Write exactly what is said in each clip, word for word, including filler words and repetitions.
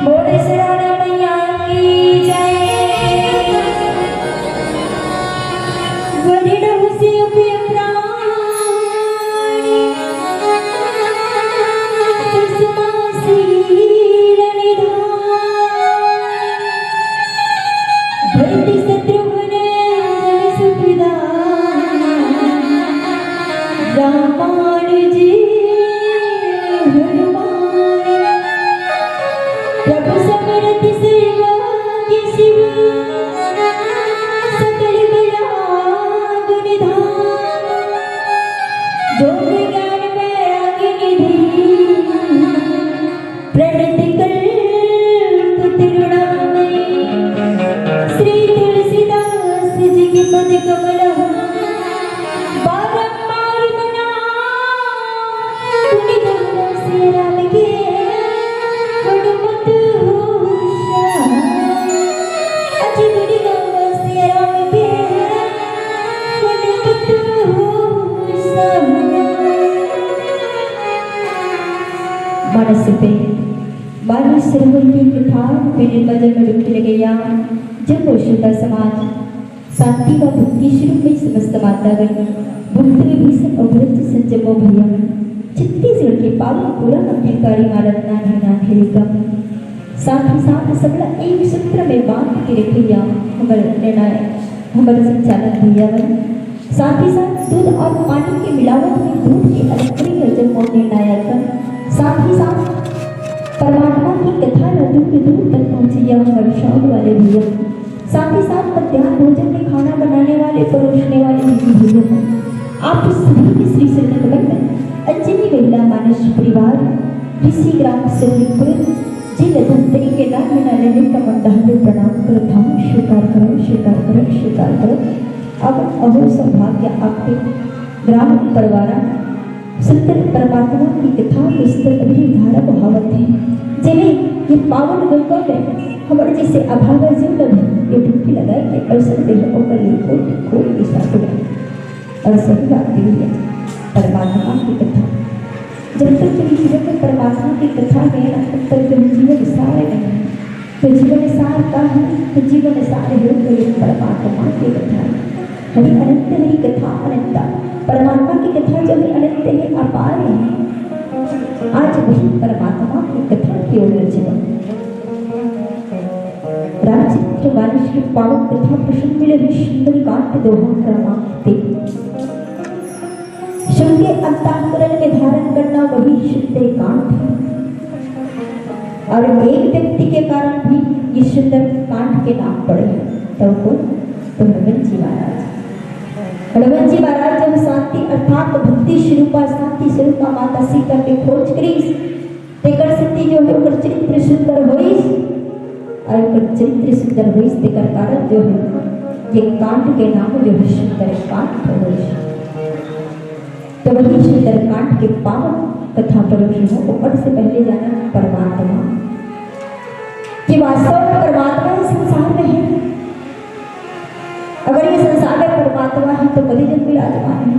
बोले सिरानी मैया की जय। वरण हुसियो के प्राण, कुसुमासीन निधान। भरत शत्रुघ्न जन सुखदान, रामानुज हनुमान। प्रभु समरथ सर्वा के शिव, सकल कला गुण धाम। जोग ज्ञान वैराग्य निधि, प्रणत कल्प तरुणामय। श्री तुलसीदास जी के पद कमल, बारंबार मना गुण गावो सिया राम के, गुणवंत हो श्याम। अज गुण गावो सिया राम के, गुणवंत हो श्याम। मानस पे मानस सरोवर की कथा पे निर्मल जल में डुबकी लगैया जम्मो श्रोता समाज। शांति व भक्ति स्वरूप में समस्त मातागण, भक्त विभीषण और भरत संजमो भैया मन, छत्तीसगढ़ के पावन पूरा मंदिर कारी मारत नान्हे नान्हे लेकर, साथ ही साथ सबला एक सूत्र में बांध के रखैया हमर निर्णायक, हमर संचालक भैया मन, साथ ही साथ दूध और पानी के मिलावट में दूध के अलग अलग जम्मो निर्णायक, साथ ही साथ परमात्मा की कथा ला दूर दूर तक पहुंचैया हमर साउंड वाले भैया, साथ ही साथ मध्यान्ह भोजन में खाना बनाने वाले, परोसने वाले दीदी भैया, आप सभी के श्री श्री नमन। अंजनी महिला मानस परिवार, ऋषि ग्राम सदीपुर, जिला धमतरी के नाम में नारायण का मंडल में प्रणाम करत हूँ। स्वीकार करो, स्वीकार करो, स्वीकार करो। अब अहो सौभाग्य आपके ग्राम परिवार सुंदर परमात्मा की कथा के सुंदर अभिधारा बहावत है, जेमे ये पावन गंगा में हमर जैसे अभागा जीव ल भी ये डुबकी लगाए के अवसर दे, ओकर लिए कोटि कोटि साधुवाद। और सही बात भी है, परमात्मा की कथा, जब तक तेरे जीवन में परमात्मा की कथा नहीं है, तब तक तेरे जीवन सार नहीं है। तो जीवन सार का है? तो जीवन सार है तो ये परमात्मा की कथा है। हरि अनंत, हरि कथा अनंता। परमात्मा की कथा जो है अनंत है, अपार है। आज वही परमात्मा की कथा की ओर ले चलो। रामचरित मानस की पावन कथा प्रसंग मिले हैं सुंदरकांड दोहा क्रमांक तीन। सुन के अंतःकरण में धारण करना वही सुंदरकांड है। और एक व्यक्ति के कारण भी ये सुंदरकांड के नाम पड़े हैं। तो कौन? तो हनुमान जी महाराज। हनुमान जी महाराज जब शांति अर्थात भक्ति स्वरूपा शांति स्वरूपा माता सीता के खोज करिस, तेकर सेती जो है ओकर चरित्र सुंदर होइस, और ओकर चरित्र सुंदर होइस, तेकर कारण जो है ये कांड के नाम जो है सुंदर कांड होइस। तो वही सुंदरकांड के पावन कथा परोसहूँ, ओकर से पहले जाना परमात्मा, कि वास्तव में परमात्मा इस संसार में है। अगर ये संसार में परमात्मा है तो कभी जब विराजमान है,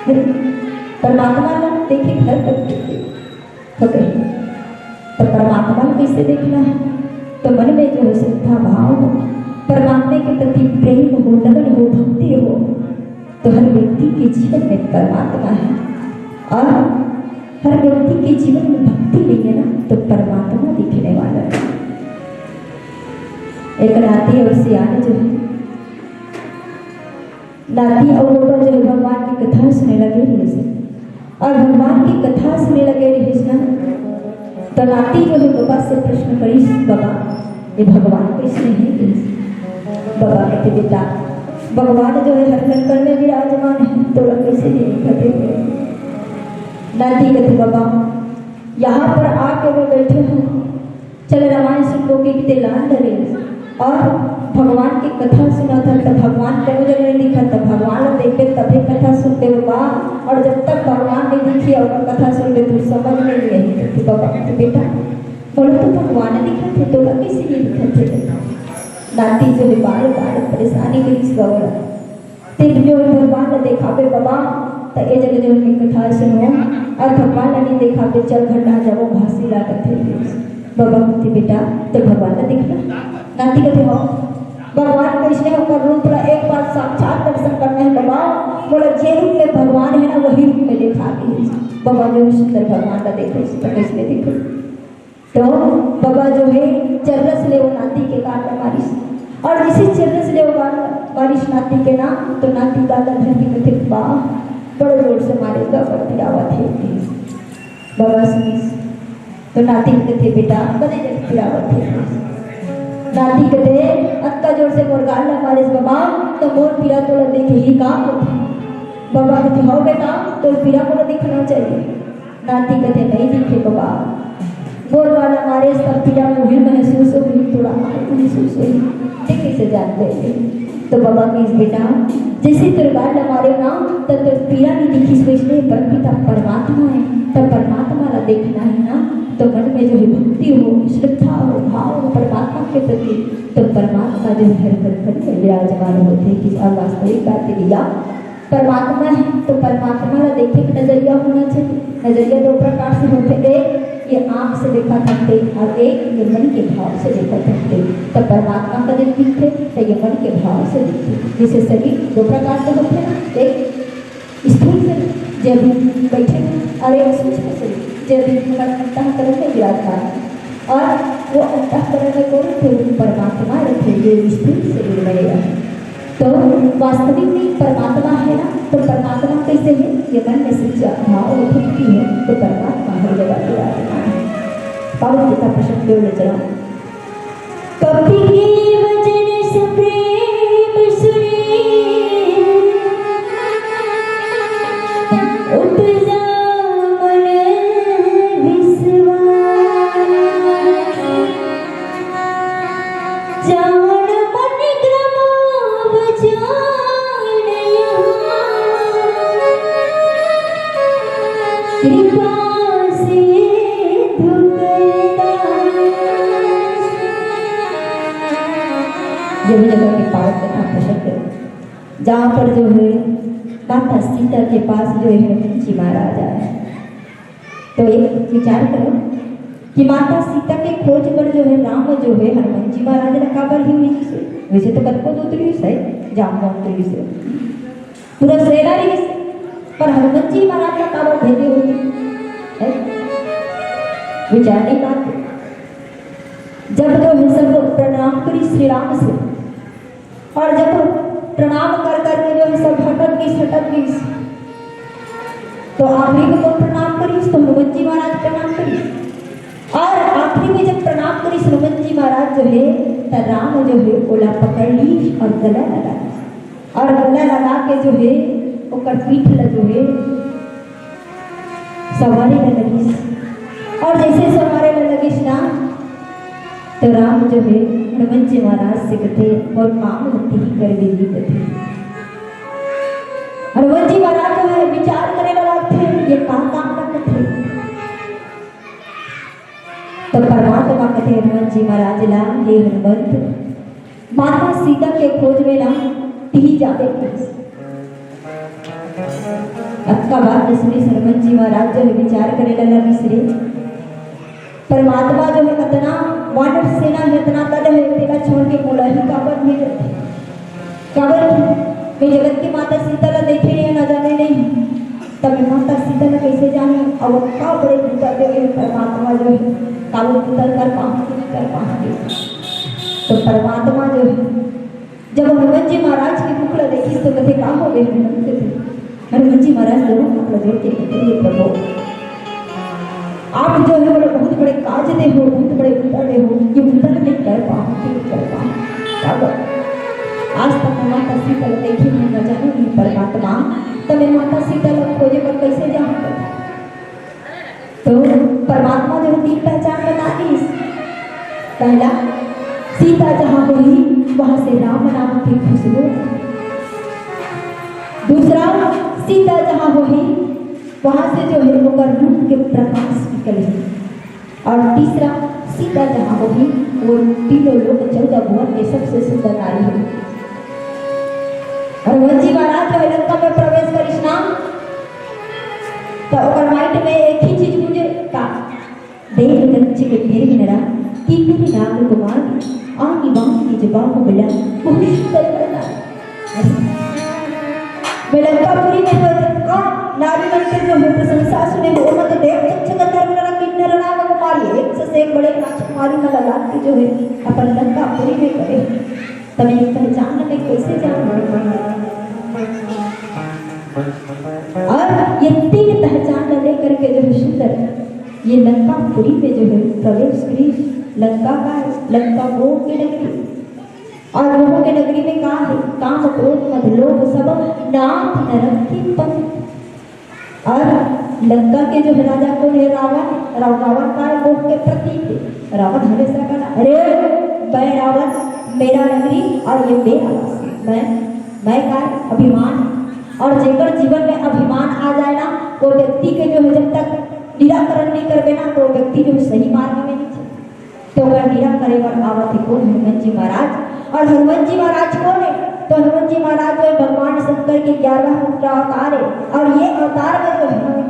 फिर परमात्मा ना देखे घर पर होते हैं। तो परमात्मा को कैसे देखना है? तो मन में जो है श्रद्धा भाव हो, परमात्मा के प्रति प्रेम हो, लगन हो, भक्ति हो, तो हर व्यक्ति के जीवन में परमात्मा है। और हर व्यक्ति के जीवन में भक्ति नहीं है ना, तो परमात्मा दिखने वाला है। एक नाती और सियान जो है, नाती और बबा जो है भगवान की कथा सुने लगे रहिस। और भगवान की कथा सुने लगे रहिस ना, तो नाती जो है बबा से प्रश्न करिस, "बबा, ये भगवान कैसे है?" कहिस। बबा कहते, "बेटा, भगवान जो है हर कण कण में विराजमान है, तोला कैसे नहीं दिखत हे?" नाती कहते, "बबा, यहाँ पर आके मैं बैठे हूँ, चल रामायण सुनबो कहिके लान धरे और भगवान के कथा सुनत हन, त भगवान कोनो जगह नहीं दिखत, त भगवान ला देखबे तभे कथा सुनबे बबा, और जब तक भगवान नहीं दिखही और कथा सुनबे तो समझ में नहीं आही।" तो बबा कहते, "बेटा, मोला तो भगवान दिखत हे, तोला कैसे नहीं दिखत हे?" नाती जो है बार बार परेशानी करिस बबा ला। "तें जो भगवान ला देखाबे बबा, त ए जगह जो है कथा सुनहूँ, और भगवान ला नहीं देखाबे, चल घर ना जाबो, भांसी लागत हे।" बबा कहते, "बेटा, तें भगवान ला देखना।" नाती कहते, "हाँ।" भगवान कइसने, ओकर रूप ला एक बार साक्षात दर्शन करना है बबा, मोला जे रूप में भगवान है ना, वही रूप में देखा दे। बबा जो है सुंदर भगवान ला देखे, तो कैसने देखे? तो बबा जो है चर्रस ले वो नाती के गाल ला मारिस, और जैसे चर्रस ले वो गाल ला मारिस नाती के ना, तो नाती गाल ला धर के कहते, "बा, बड़ा जोर से मारे, बड़ा पीरा आवत हे।" बबा सुनिस, तो नाती कहते, "बेटा, बने जब पीरा आवत हे।" नाती कहते, "अतका जोर से मोर गाल ला मारिस बबा, तो मोर पीरा तोला दिखही का?" बबा कहते, "हव बेटा, तोर पीरा मोला दिखना चाहिए।" नाती कहते, "नहीं दिखे बबा, मोर गाल ला मारिस तब पीरा मुझे महसूस होही, तोला काहे महसूस होही, तें कैसे जानबे?" तो बबा कहिस, "बेटा, जैसे तोर गाल ला मारे ना, त तोर पीरा नहीं दिखिस, वैसने परमपिता परमात्मा है, त परमात्मा ला देखना है ना, तो मन में जो है भक्ति हो, श्रद्धा हो, भाव हो परमात्मा के प्रति, तो परमात्मा जो है हर कण कण में विराजमान होथे।" कि अब वास्तविक बात है भैया, परमात्मा है तो परमात्मा ला देखे के नजरिया होना चाहिए। नजरिया दो प्रकार से होथे, एक ये आँख से देखत हन तें, और एक ये मन के भाव से देखत हन तें। तो परमात्मा कदे दिखथे, तो ये मन के भाव से दिखथे। जैसे शरीर दो प्रकार के होथे ना, एक स्थूल शरीर, जे अभी बैठे हैं, और एक सूक्ष्म शरीर, जे अभी हमर अंतःकरण में विराजमान है। और वो अंतःकरण में कौन रथे? वो परमात्मा रथे, जो स्थूल शरीर में रहे। तो वास्तविक में परमात्मा है ना, तो परमात्मा कैसे है? ये मन में सच्चा भाव और भक्ति है, तो परमात्मा हर जगह विराजमान है। पावन कथा प्रसंग को ले चलो। कपि के वचन सुन प्रेम सुनि, उपजा मन विश्वास। जान मन क्रम वचन यहाँ, कृपा से दुख दास। ये भी जगह के पावन कथा प्रसंग है, जहाँ पर जो है माता सीता के पास जो है हनुमान जी महाराज आए। तो एक विचार करो कि माता सीता के खोज बर जो है राम जो है हनुमान जी महाराज ला काबर ही हुई से? वैसे तो कतको दूत रहिस हे, जाम वाम रहिस हे, पूरा सेना रहिस, पर हनुमान जी महाराज ला काबर भेजे होही? है? विचार नहीं बात। जब जो है सब प्रणाम करिस श्री राम से, और जब प्रणाम कर करके जो है सब हटत गिस, हटत गिस, तो आखिरी में कौन प्रणाम करिस? तो हनुमान जी महाराज प्रणाम करिस। और आखिरी में जब प्रणाम करिस हनुमान जी महाराज जो है, तो राम जो है ओला पकड़ ली और गला लगा ली। और गला लगा के जो है ओकर पीठ ला जो है संवारे ला लगिस। और जैसे संवारे ला लगिस ना, तो राम जो है हनुमान जी महाराज से कथे, "मोर काम ला तिही कर देही," कथे। हनुमान जी महाराज जो है विचार करे ला लगथे, "ये का काम ला कथे?" तो परमात्मा कथे हनुमान जी महाराज ला, "हे हनुमंत, माता सीता के खोज में ना तिही जाबे कहिस।" अतका बात सुनिस हनुमान जी महाराज जो है विचार करे ला लगिस रे। परमात्मा जो है अतना वानर सेना हे, अतना दल हे, तेला छोड़ के मोला ही काबर भेजत हे? काबर कि मैं जगत के माता सीता ला देखे नहीं, ना जाने नहीं। तब मैं माता सीता ला कैसे जाने? अब का बड़े बूता दे हे परमात्मा जो हे, काबू बूता कर पाहूँ कि नहीं कर पाहूँ? तो परमात्मा जो हे, जब हनुमंत जी महाराज के मुख ला देखिस तो कथे, "का हो गे हनुमंत जी?" हनुमंत जी महाराज दोनों हाथ ला जोड़ के कथे, "हे प्रभु, आप जो हे मोला बहुत बड़े काज दे हो, बहुत बड़े बूता दे हो, ये बूता ला नहीं कर पाहूँ, नहीं कर पाहूँ।" काबर? आज तक मैं माता सीता ला देखे नहीं, ना जाने नहीं परमात्मा, त मैं माता सीता ला खोजे बर कैसे जाहूँ? तो परमात्मा जो तीन पहचान बता दीस, पहला, सीता जहाँ होही, वहाँ से राम नाम की खुशबू। दूसरा, सीता जहाँ होही, वहाँ से जो हे ओकर रूप के प्रकाश निकलही। और तीसरा, सीता जहाँ होही, वो तीनों लोक चौदह भुवन के सबसे सुंदर नारी हे। हनुमंत जी महाराज जो हे लंका में प्रवेश करिस ना, तो ओकर mind में एक ही चीज गूंजे, का? देव दंश के भेर नरा, किन्नर नाग कुमार, आनि बानि निज बाहुबला, बहुत सुंदर करता। मैं लंकापुरी में तो जब का नारी मन के जो हे प्रशंसा सुने हो, ओमा तो देव दंश गंधर्व नरा, किन्नर नाग कुमार, एक से एक बड़े राजकुमारी मन ला लाग के जो हे अपन लंकापुरी में करे। तब ये पहचान में कैसे जाऊं? और ये तीन पहचान ला लेकर के जो हे सुंदर, ये लंकापुरी में जो हे प्रवेश करिस। लंका का हे? लंका मोह के नगरी। और मोह के नगरी में का हे? काम, क्रोध, मद, लोभ सब नाथ नरक के पथ। और लंका के जो हे राजा कोन हे? रावण। राव-, रावण का हे? मोह के प्रतीक हे। रावण हमेशा कहता, "अरे, मैं रावण, मेरा नगरी और ये मेरा राज।" मैं, मैं का हे? अभिमान। और जेकर जीवन में अभिमान आ जाए ना, वो व्यक्ति के जो हे जब तक निराकरण नहीं करबे ना, तो वो व्यक्ति जो हे सही मार्ग में नहीं चले। तो ओकर निरा करे बर आवत हे कोन? हनुमंत जी महाराज। और हनुमंत जी महाराज कोन हे? तो हनुमंत जी महाराज जो हे भगवान शंकर के ग्यारहवाँ रूप का अवतार हे। और ये अवतार में जो हे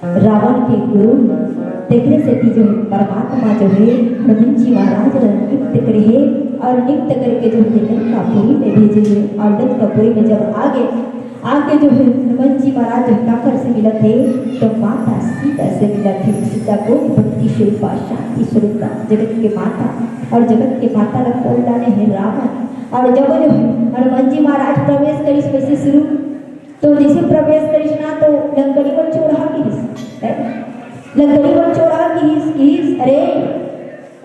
रावण के गुरु, तेकरे सेती जो हे परमात्मा जो हे हनुमंत जी महाराज ला नियुक्त करे हे और नियुक्त करके जो हे लंकापुरी में भेजे हे। और लंकापुरी में जब आ गे, आके जो हे हनुमंत जी महाराज जो हे काकर से मिलत हे, तो माता सीता से मिलत हे। सीता कोटि भक्ति स्वरूपा, शांति स्वरूपा, जगत के माता, और जगत के माता ला कोल डाले हे रावण। और जब जो हे हनुमंत जी महाराज प्रवेश करिस वैसे शुरू, तो जैसे प्रवेश करिस ना, तो लंकड़ी मन चोरहा किहिस, है? लंकड़ी मन चोरहा किहिस, किहिस, "अरे,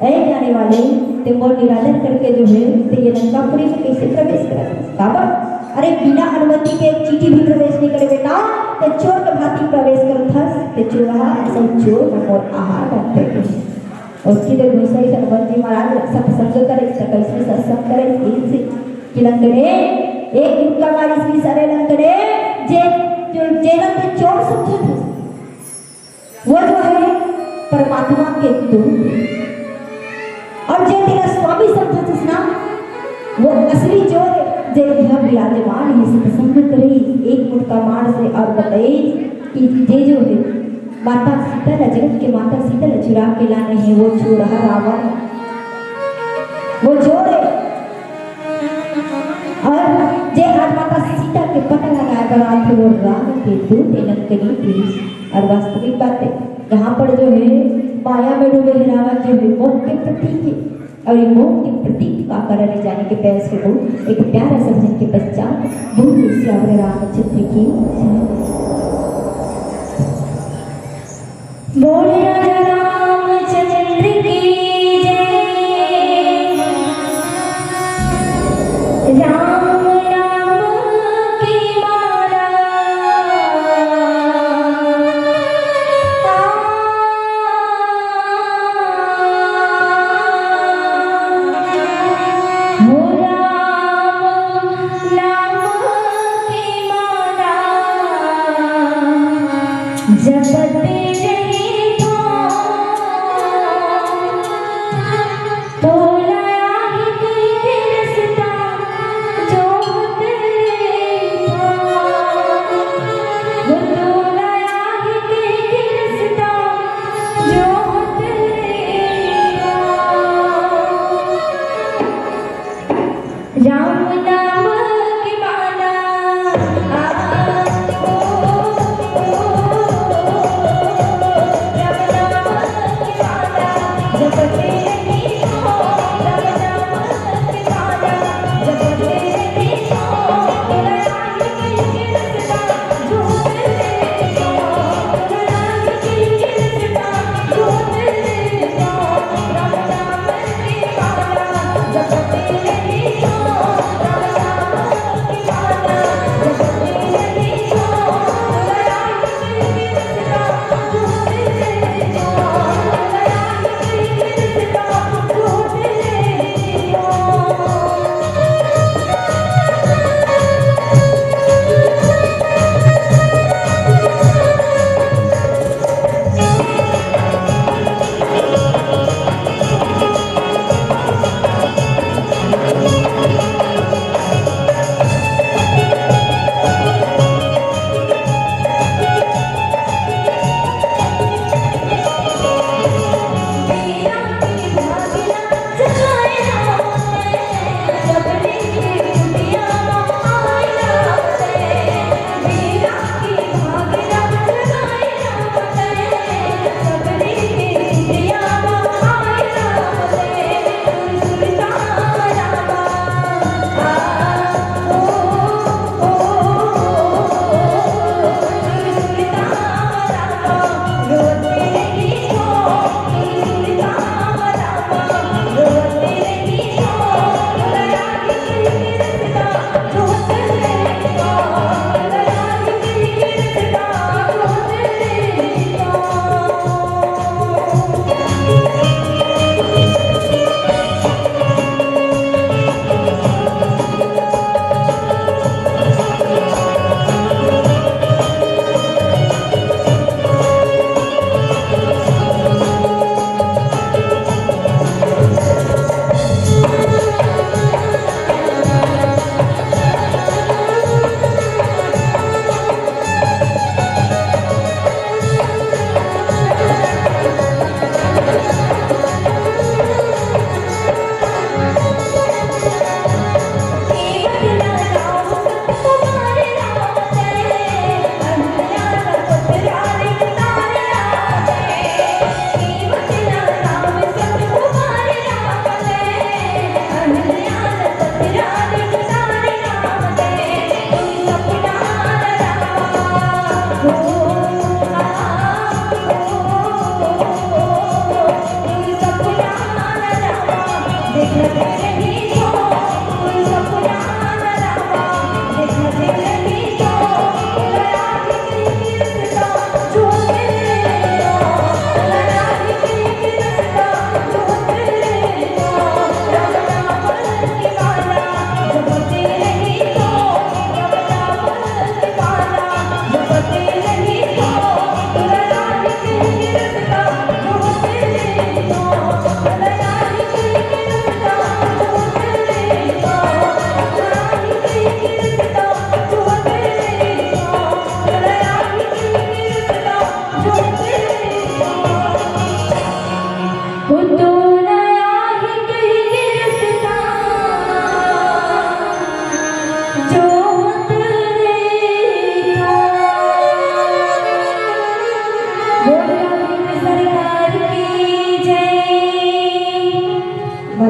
ए जाने वाले, ते मोर निरादर करके जो हे, ते ये लंकापुरी में कैसे प्रवेश करत हस? काबर? अरे, बिना अनुमति के एक चींटी भी प्रवेश नहीं करे बेटा, ते चोर के भांति प्रवेश करत हस, ते चोरहा, अइसन चोर मन मोर आहार बनथे।" ओतकी देर घुसई हनुमंत जी महाराज सत्संग करे, त कैसे सत्संग करे, इनसे कि लंकड़े, एक मुक्का मारिस कि "अरे लंकड़े, जे, जो, जेला ते चोर समझत हस, वो जो हे परमात्मा के दूत हे। और जे तेला स्वामी समझत हस ना, वो असली चोर हे, जे इहाँ विराजमान हे, सत्संग करे, एक मुक्का मार से और बताई कि जे जो हे माता सीता ला, जगत के माता सीता ला चुरा के लाने हे, वो चोरहा रावण, वो चोर हे।" और जे आज माता सीता के पता लगाए बर आथे, वो राम के दूत हे, लंकनी पुरुष। और वास्तविक बात हे, यहाँ पर जो हे माया में डूबे हे रावण, जो हे मोह के प्रतीक हे। और ये मोह के प्रतीक का कारण हे, जाने के प्रयास करो। एक प्यारा सा भजन के पश्चात बोल सियावर रामचंद्र की जय। बोल राजा रामचंद्र की जय। राम नाम की माला। हो राम नाम की माला।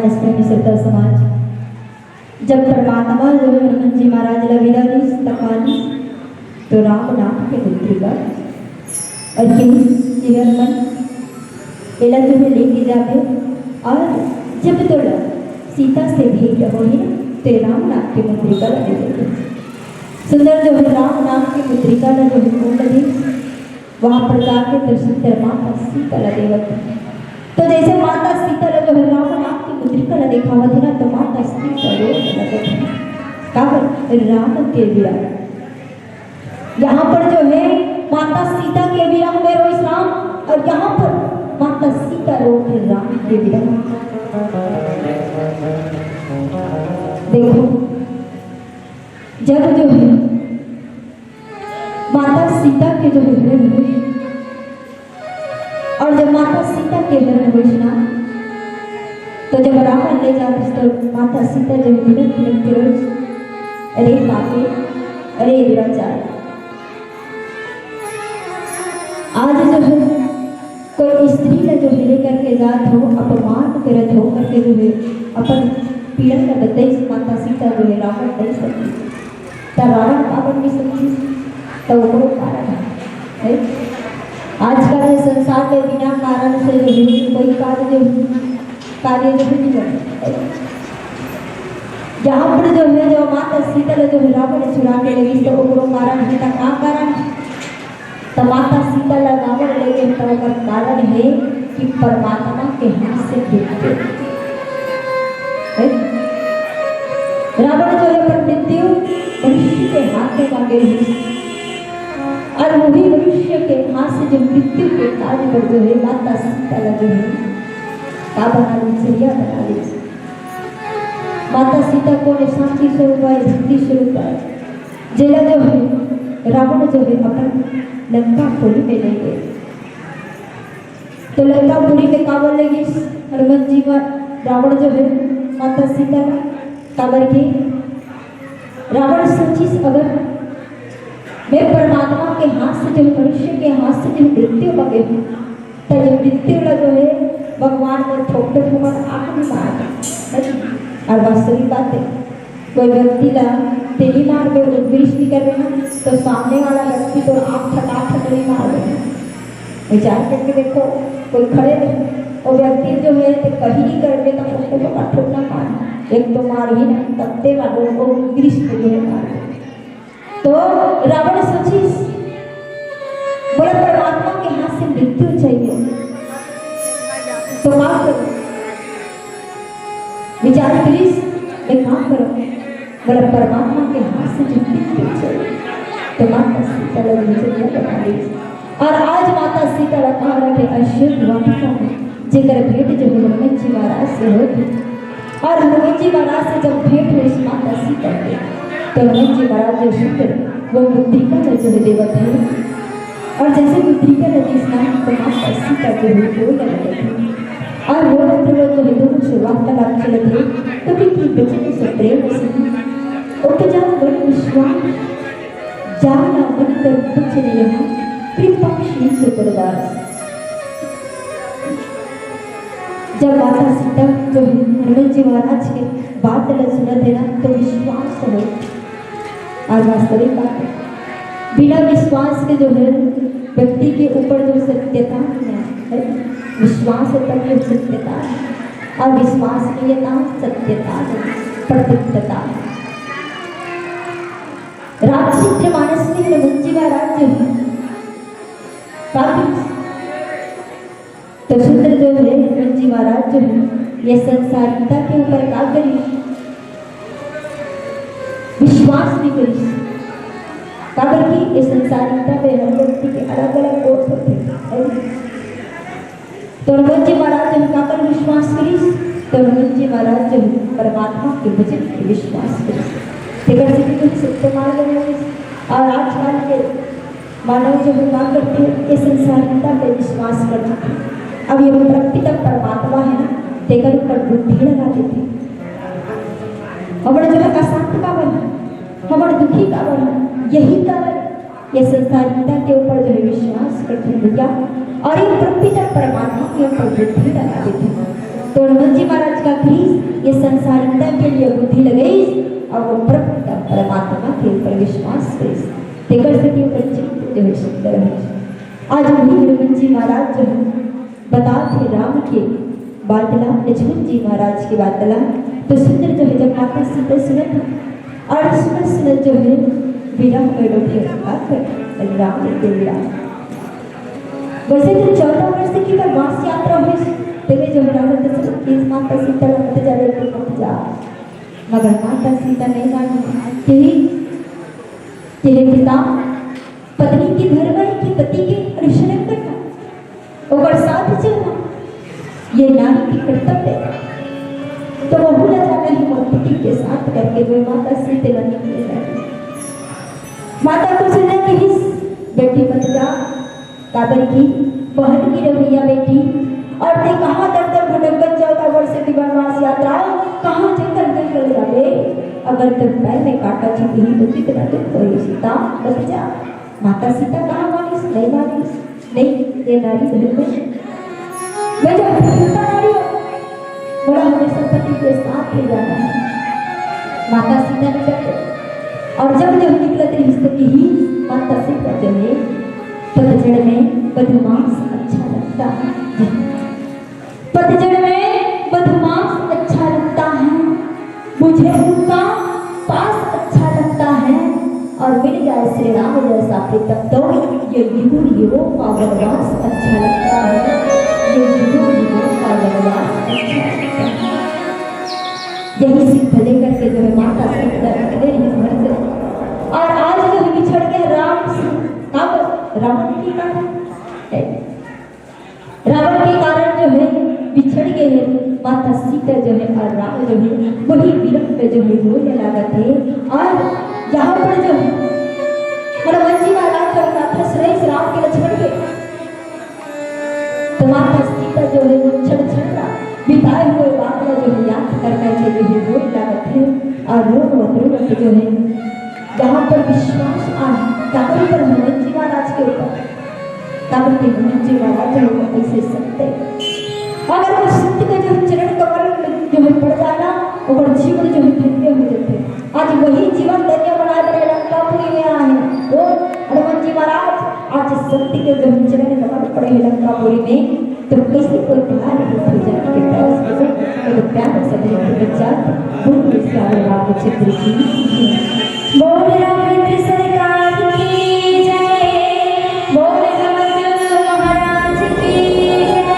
प्रेमी श्रोता समाज, जब परमात्मा जो है हनुमान जी महाराज ला विदा दिस, त का दिस, तो राम नाम के मुद्रिका। अउ ये, ये हनुमान एला जो है लेके जाबे, अउ जब तोला सीता से भेंट होही, तो राम नाम के मुद्रिका ला दे देबे। सुंदर जो है राम नाम के मुद्रिका ला जो है कोन ला दिस, वहाँ पर जाके दर्शन कर माता सीता ला देवत हे। तो जैसे माता सीता ला जो है राम नाम के मुद्रिका ला देखावत हे ना, तो माता सीता रो लगत हे। काबर? राम के विरह। यहाँ पर जो है माता सीता के विरह में रोइस राम, अउ यहाँ पर माता सीता रोथे राम के विरह। देखो, जब जो है माता सीता के जो है हरण होइस, अउ जब माता सीता के हरण होइस ना, तो जब रावण ले जात हे, तो माता सीता जो है बिलख बिलख के रोइस, "अरे पापी, अरे दुराचार, आज जो है कोई स्त्री ला जो है लेकर के जात हो, अपमान करत हो," करके जो है अपन पीड़ा ला बताइस माता सीता जो है रावण तई सके। त रावण काबर नइ सकिस? त ओकरो कारण हे, हे? आजकल ये संसार में बिना कारण से जो है कोई कार्य, कार्य जो है नइ बने, हे? यहाँ पर जो है, जो माता सीता ला जो है रावण चुरा के ले गिस, त ओकरो कारण हे। त का कारण हे? त माता सीता ला रावण ले गे, त ओकर कारण हे कि परमात्मा के हाथ से मृत्यु। हे? रावण जो है अपन मृत्यु मनुष्य के हाथ में मांगे हे, अउ वही मनुष्य के हाथ से जो मृत्यु के काज बर जो है माता सीता ला जो है का बना ली, जरिया बना ली। माता सीता कोन हे? शांति स्वरूप हे, भक्ति स्वरूप हे। जेला जो है रावण जो है अपन लंकापुरी में ले गे। तो लंकापुरी में काबर ले गिस हनुमान जी ला रावण जो है माता सीता ला? काबर कि रावण सोचिस, अगर मैं परमात्मा के हाथ से जो है, मनुष्य के हाथ से जो है मृत्यु मांगे हूँ, त ये मृत्यु ला जो है भगवान मोर ठोकर ठोकर आँख में मार दे। अउ वास्तविक बात हे, कोई व्यक्ति ला तें नइ मारबे, उद्वृष्ट नइ करबे ना, तो सामने वाला व्यक्ति तोर आँख फटा फट नइ मार देना। विचार करके देखो, कोई खड़े रहे, वो व्यक्ति जो है तें कहीं नइ करबे, तो उसको तो कठोर ना मार, एक तो मार ही ना, तत्ते मार, वो उद्वृष्ट जो है मार। तो रावण सोचिस, बोला, "परमात्मा के हाथ से मृत्यु चाहिए, तो का करूं?" विचार करिस, "मैं का करूं?" बोला, "परमात्मा के हाथ से जो मृत्यु चाहिए।" तो माता सीता लगी जरिया बना ली। अउ आज माता सीता ला कहा के अशोक वाटिका में जेकर भेंट जो है हनुमान जी महाराज से होत हे। अउ हनुमान जी महाराज से जब भेंट होइस माता सीता के, तो हनुमान जी महाराज जो सुंदर वो मुद्रिका ला जो है देवत हे। अउ जैसे मुद्रिका ला दिस ना, तो माता सीता जो है रोए लगत हे। अउ वो जो है दोनों से वार्तालाप चलत हे, तो भी की बचन से प्रेम से उपजा मन विश्वास, जाना मन कर कुछ नहीं, कृपा शीश प्रदास। जब माता सीता जो है हनुमान जी महाराज के बात ला सुनत हे ना, तो विश्वास हो। अउ वास्तविक बात हे, बिना विश्वास के जो है व्यक्ति के ऊपर जो सत्यता नहीं है, है? विश्वास है तभी सत्यता है, अउ विश्वास नहीं है ना सत्यता है, प्रतीकता है। रामचरितमानस में हनुमान जी महाराज जो है, काफी तो सुंदर जो है हनुमान जी महाराज जो है, ये संसारिकता के ऊपर का करिस? विश्वास नइ करिस। काबर कि ये संसारिकता में हर व्यक्ति के अलग-अलग गोठ होथे, है ना? तो हनुमान जी महाराज जो है काबर विश्वास करिस? तो हनुमान जी महाराज जो है परमात्मा के वचन के विश्वास करिस। तेकर सेती तो सत्य मार्ग में रहिस। अउ आजकल के मानव जो है का करथे, ये संसारिकता पे विश्वास कर देथे। अब ये प्रकृति का परमात्मा है ना, तेकर ऊपर बुद्धि लगा देथे। हमर जो है अशांत काबर है, हमर दुखी काबर है, यही कारण ये संसारिकता के ऊपर जो है विश्वास करथे भैया, अउ ये प्रकृति का परमात्मा के ऊपर बुद्धि लगा देथे। तो हनुमंत जी महाराज का क्रीज ये संसारिकता के लिए बुद्धि लगइस और वो परम परमात्मा के ऊपर विश्वास करिस। तेकर से कि ओकर चित्त जो है सुंदर है। आज वही हनुमंत जी महाराज जो है बतात हे राम के बात ला, लक्ष्मण जी महाराज के बात ला, तो सुंदर जो है जब माता सीता सुनत हे और सुनत सुनत जो है विरह में डूबे का कर राम के विरह। वैसे तो चौदह वर्ष की वनवास यात्रा हुई, तेमे जो है राजा दशरथ की माता सीता ला मत जा रे, मत जा। मगर माता सीता नहीं मानी। कि, कि हे पिता, पत्नी के धर्म है कि पति के अनुसरण करना, ओकर साथ चलना, ये नारी के कर्तव्य है। तो वहू ला जाना है मोर पति के साथ करके मैं माता सीता ला निकले लगी। माता कुछ नहीं कहिस, बेटी मत जा, काबर की बहन की रवैया बेटी, और ते कहाँ दर दर भटकत चौदह वर्ष की वनवास यात्रा, कहाँ जंगल जंगल जाबे, अगर तोर पैर में कांटा चुभही तो कितना दुख होही सीता, मत जा। माता सीता कहाँ मानिस, नहीं मानिस, नहीं, ये नारी धर्म है। मैं जो पतिव्रता नारी हूँ, मोला हमेशा पति के साथ ले जाना है। माता सीता ने डर गई। और जब जो निकलत रहिस तो कहिस, माता सीता जो है, पतझड़ में मधुमास अच्छा लगता है। पतझड़ में मधुमास अच्छा लगता है, मुझे उनका पास अच्छा लगता है, और मिल जाए श्री राम जैसा प्रीतम तो ये युगों युगों का वनवास अच्छा लगता है, ये युगों युगों का वनवास अच्छा लगता है। यही सिद्ध लेकर के जो है माता सीता निकले इस घर से, और आज जो है बिछड़ गए राम से, कब? रावण के कारण। रावण के कारण जो है बिछड़ गए हैं माता सीता जो है और राम जो है, वही विरह में जो है रोने लागत है। और यहाँ पर जो है हनुमान जी महाराज जो है माता सुरेश राम के लक्ष्मण के, तो माता सीता जो है वो क्षण क्षण का बिताए हुए बात का जो है याद करना के लिए रोने लागत है। और रोवत रोवत जो है यहाँ पर विश्वास आ, काबर पर हनुमान जी महाराज के ऊपर, काबर के हनुमान जी महाराज जो है वो ऐसे संत है। अगर वो संत के जो है चरण कमल में जो है पड़ जाए ना, ओकर जीवन जो है धन्य हो जाते। आज वही जीवन धन्य बनाए बड़े लंकापुरी में आए हैं। वो हनुमान जी महाराज आज संत के जो है चरण कमल पड़े हैं लंकापुरी में, तो कैसे कोई प्यार के भजन के तरस को तो प्यार से नहीं बच्चा। बोल सियावर रामचंद्र की जय। बोल रामचंद्र सरकार की जय। बोल रामचंद्र महाराज की जय।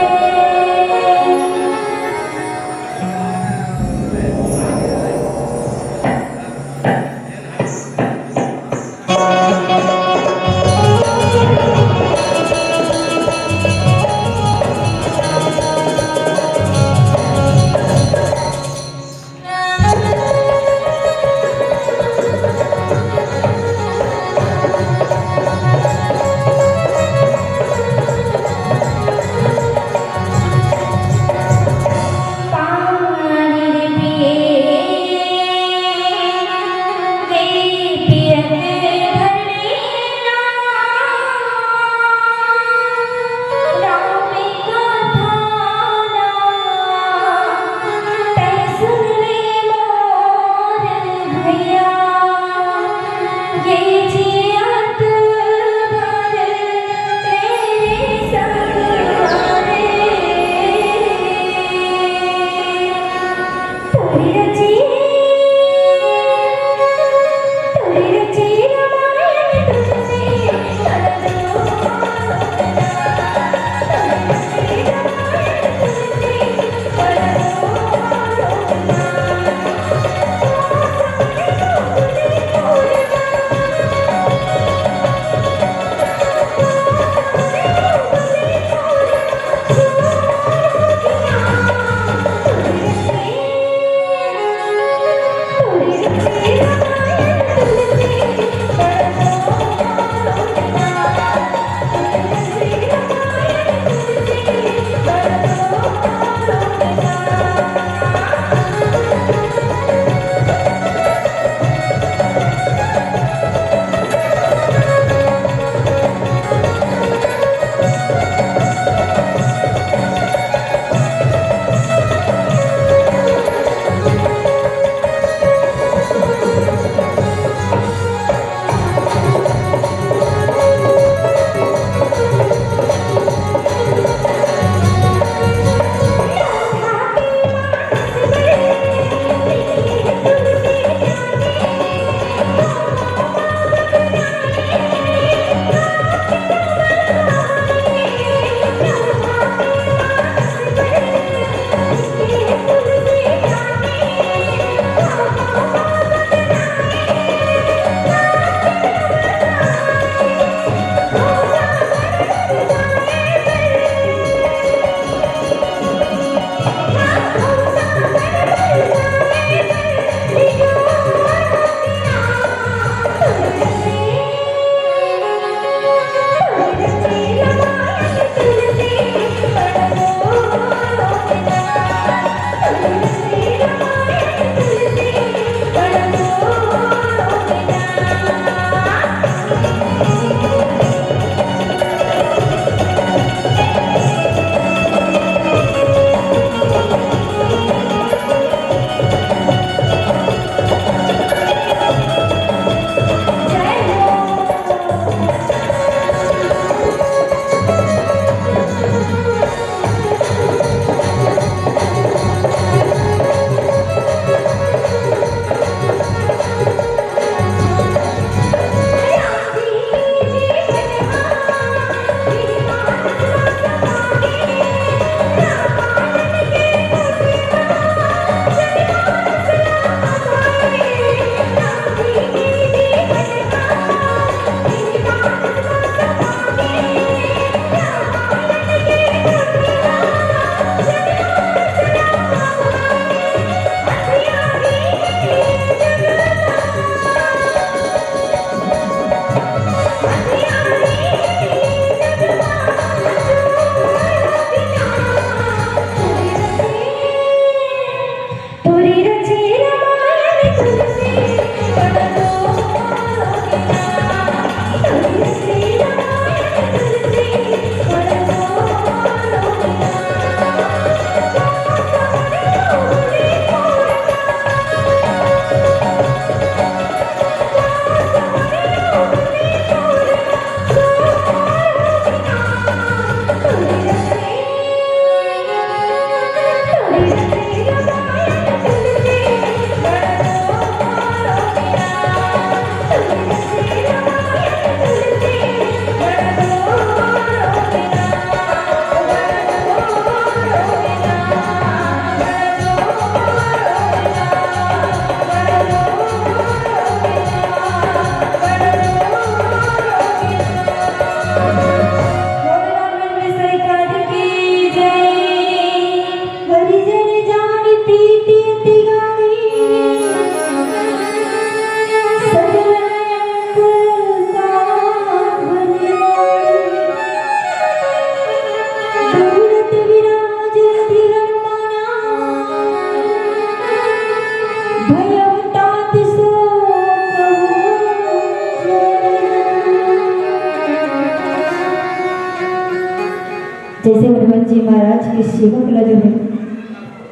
जैसे हनुमान जी महाराज के सेवक ला जो है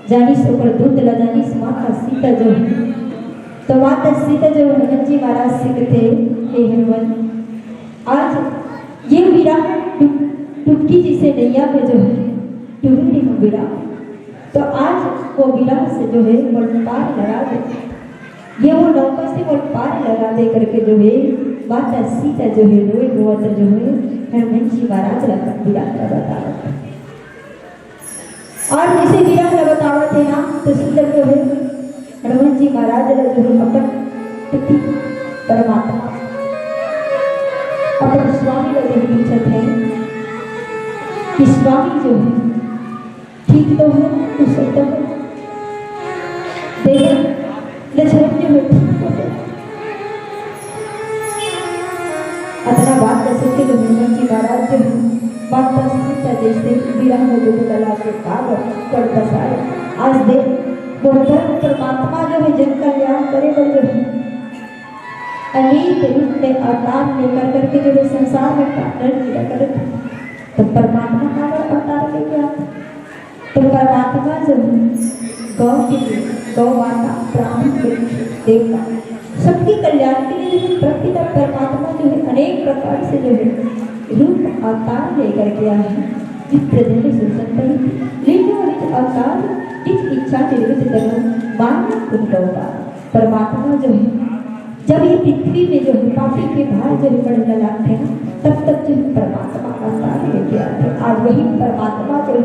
जानिस, ओकर दूत ला जानिस माता सीता जो है, तो माता सीता जो है हनुमान जी महाराज से कहते, हे हनुमान, आज ये विरह डुब-, डुबकी जैसे नैया में जो है डूबे रहे हम विरह, तो आज वो विरह से जो है मोर पार लगा दे, ये वो नौका से मोर पार लगा दे करके जो है माता सीता जो है रोए रोवत जो है हनुमान जी महाराज ला अपन विरह का बतावत। और जैसे विरह ला बतावत हे ना, तो सुंदर जो है हनुमान जी महाराज ला जो है अपन पति परमात्मा, अपन स्वामी ला जो है पूछत हे कि स्वामी जो है ठीक तो है, कुशल तो है? देखो, लक्ष्मण जो है ठीक तो है। अतना बात ला सुन के जो हनुमान जी महाराज जो है माता सीता जैसे विरह में डूबे लला के काबर कर बसाए। आज देख, वो परम परमात्मा जो है जन कल्याण करे बर जो है अनेक रूप में अवतार लेकर करके जो है संसार में पालन किया करे, तो परमात्मा काबर अवतार लेके आते? तो परमात्मा जो है गौ के लिए, गौ माता, ब्राह्मण के लिए, देवता, सबके कल्याण के लिए जो है प्रकृति का परमात्मा जो है अनेक प्रकार से जो है रूप अवतार लेकर के आए हैं। विप्र जन सुन सकते हैं, लेकिन वो निज अवतार निज इच्छा निर्मित तनु मानव कुल गौता। परमात्मा जो है जब ये पृथ्वी में जो है पापी के भार जो है बढ़ने लगते हैं, तब तक जो है परमात्मा अवतार लेके आते हैं। आज वही परमात्मा जो है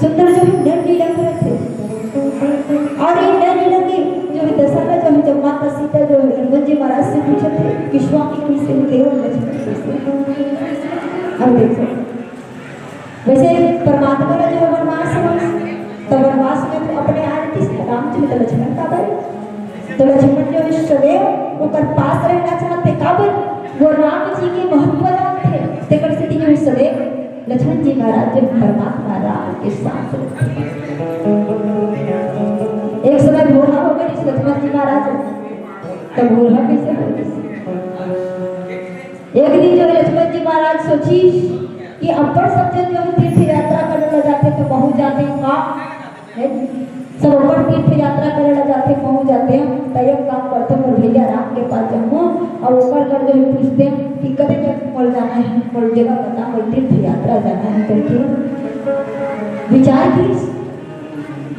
सुंदर जो है नर लीला करत हे। और ये नर लीला के जो है दशा ला जो है जब माता सीता जो है हनुमान जी महाराज से पूछत हे कि स्वामी कैसे हो, देवर लक्ष्मण कैसे हो? अब देखो, वैसे परमात्मा ला जो है वनवास हे, तो वनवास में वो अपने आए थे राम जी, तो लक्ष्मण काबर? तो लक्ष्मण जो है सदैव ओकर पास रहना चाहते, काबर? वो राम जी के महत्व जानते, तेकर सेती जो है सदैव लक्ष्मण जी महाराज जो परमात्मा राम के साथ रहते। एक समय भोला हो गए लक्ष्मण जी महाराज, तो भोला कैसे हो गए? एक दिन जो है लक्ष्मण जी महाराज सोचिस कि अब्बड़ सब जन जो है तीर्थ यात्रा करे ला जाथे, तो महूं जाते का, है? सब अब्बड़ तीर्थ यात्रा करे ला जाथे, महूं जाते, त एक काम करते, मोर भैया राम के पास जाहूं और ओकर कर जो है पूछते कि कते जगह मोर जाना है, मोर जगह बता, मोर तीर्थ यात्रा जाना है करके विचार किस।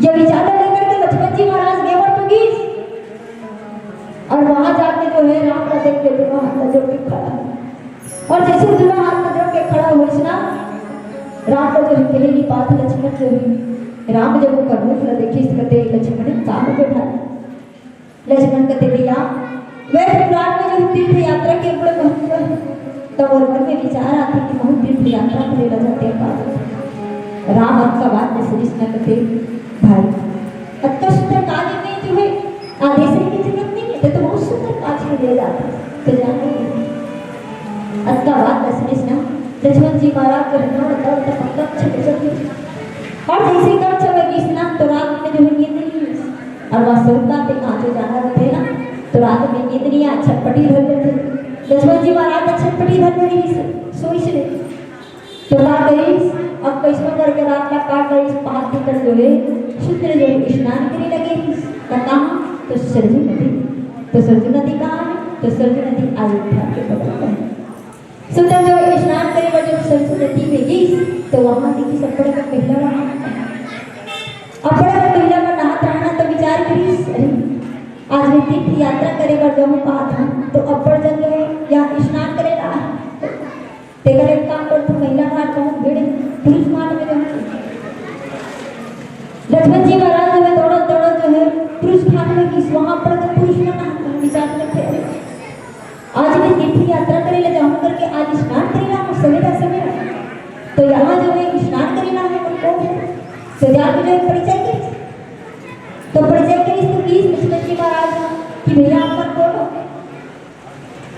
ये विचार लेकर के लक्ष्मण जी महाराज गेवर तो गीस और वहां जाके जो है राम का देख के दोनों हाथ जोड़ के खड़ा है। और जैसे दोनों हाथ जोड़ के खड़ा होइस ना, राम का जो है पहली बात लक्ष्मण जो है, राम जब ओकर रूप ला देखिस, कते लक्ष्मण का हो बैठा। लक्ष्मण कते भैया, वह विराट में जो तीर्थ यात्रा के बड़े महत्व है, तब ओकर मन में विचार आथे कि महूं तीर्थ यात्रा करे ला जाते का। राम अतका बात में सुनिस ना कते, भाई, अतका सुंदर काज में जो है आदेश की जरूरत नहीं है, तो बहुत सुंदर काज के लिए जाते, तो जाते हैं। अतका बात में सुनिस ना, लक्ष्मण जी महाराज जो है ना, तब तक कच्छ में चल गए। और जैसे कच्छ में गीस ना, तो रात में जो है नींद नहीं आई। और वास्तविक बात है, कहाँ जो जाना रहते ना, तो रात में नींद नहीं आए, छटपटी धर लेते। लक्ष्मण जी महाराज तो छटपटी धर ले रही से, सोई से। तो का करिस, अब कैसो करके रात ला काट करिस, पहाड़ भीतर जो है, सूर्य जो है, स्नान करे लगे रहिस। तो कहाँ? तो सरजू नदी। तो सरजू नदी कहाँ है? तो सरजू नदी अयोध्या के बगल में है। सुंदर जो स्नान करे बर जब सरजू नदी में गीस, तो वहां देखिस अब्बड़ अकन महिला मन, अब्बड़ अकन महिला मन नहात रहना, तो विचार करिस, अरे, आज मैं तीर्थ यात्रा करे बर जाहूं कहात हंव, तो अब्बड़ जन जो है यहाँ स्नान करे ला आए। तेकर एक काम करथंव, महिला घाट बहुत भीड़ है, पुरुष घाट में जाहूं। लक्ष्मण जी महाराज जो है दौड़त दौड़त जो है पुरुष घाट में गीस, वहां पर तो पुरुष मन नहात हे, विचार करथे, अरे, आज मैं तीर्थ यात्रा करे ला जाहूं करके आज स्नान करे ला हूं सवेरा सवेरा, तो यहाँ जो है स्नान करे ला है, तो कौन है? तो जाके जो है परिचय करिस, तो परिचय करिस तो कहिस लक्ष्मण जी महाराज कि भैया आप मन कौन हो?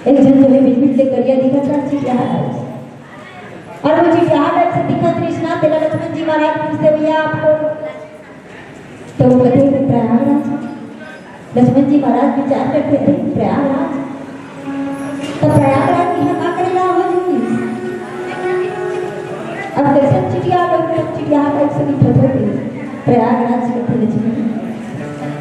एक झन जो है मिटमिट ले करिया दिखत रहिस, चिटियाहा टाइप से। और वो चिटियाहा टाइप से दिखत रहिस ना, तेला लक्ष्मण जी महाराज पूछते, भैया आप कौन? तो वो कहते हैं, प्रयागराज। लक्ष्मण जी महाराज विचार करथे, अरे प्रयागराज, तो प्रयागराज में यहाँ का करे ला हो जी? अब कैसे चिटिया प्रयागराज के थे लक्ष्मण।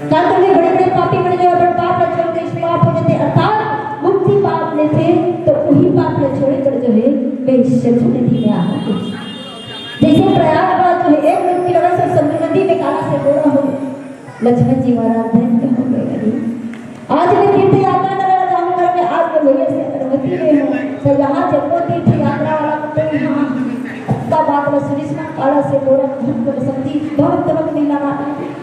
का करबे, बड़े-बड़े पापी मन जो अपन पाप ला छोड़ के निष्पाप हो जाथे, अर्थात मुक्ति पाप लेथे, तो उही पाप ला छोड़े बर जो हे, वे सरजू नदी में आथे। जैसे प्रयागराज जो हे, एक डुबकी लगा से सरजू नदी में काला से गोरा हो, लक्ष्मण जी महाराज धन्य हो गए। आज मैं तीर्थ यात्रा करे ला जाहूं करके आज मैं भैया से अनुमति ले हूं। तो यहां जब वो तीर्थ यात्रा वाला को तो यहां का बात ला सुनिस ना, काला से गोरा, बहुत बड़ा समझी, बहुत तरह के महिला माता है।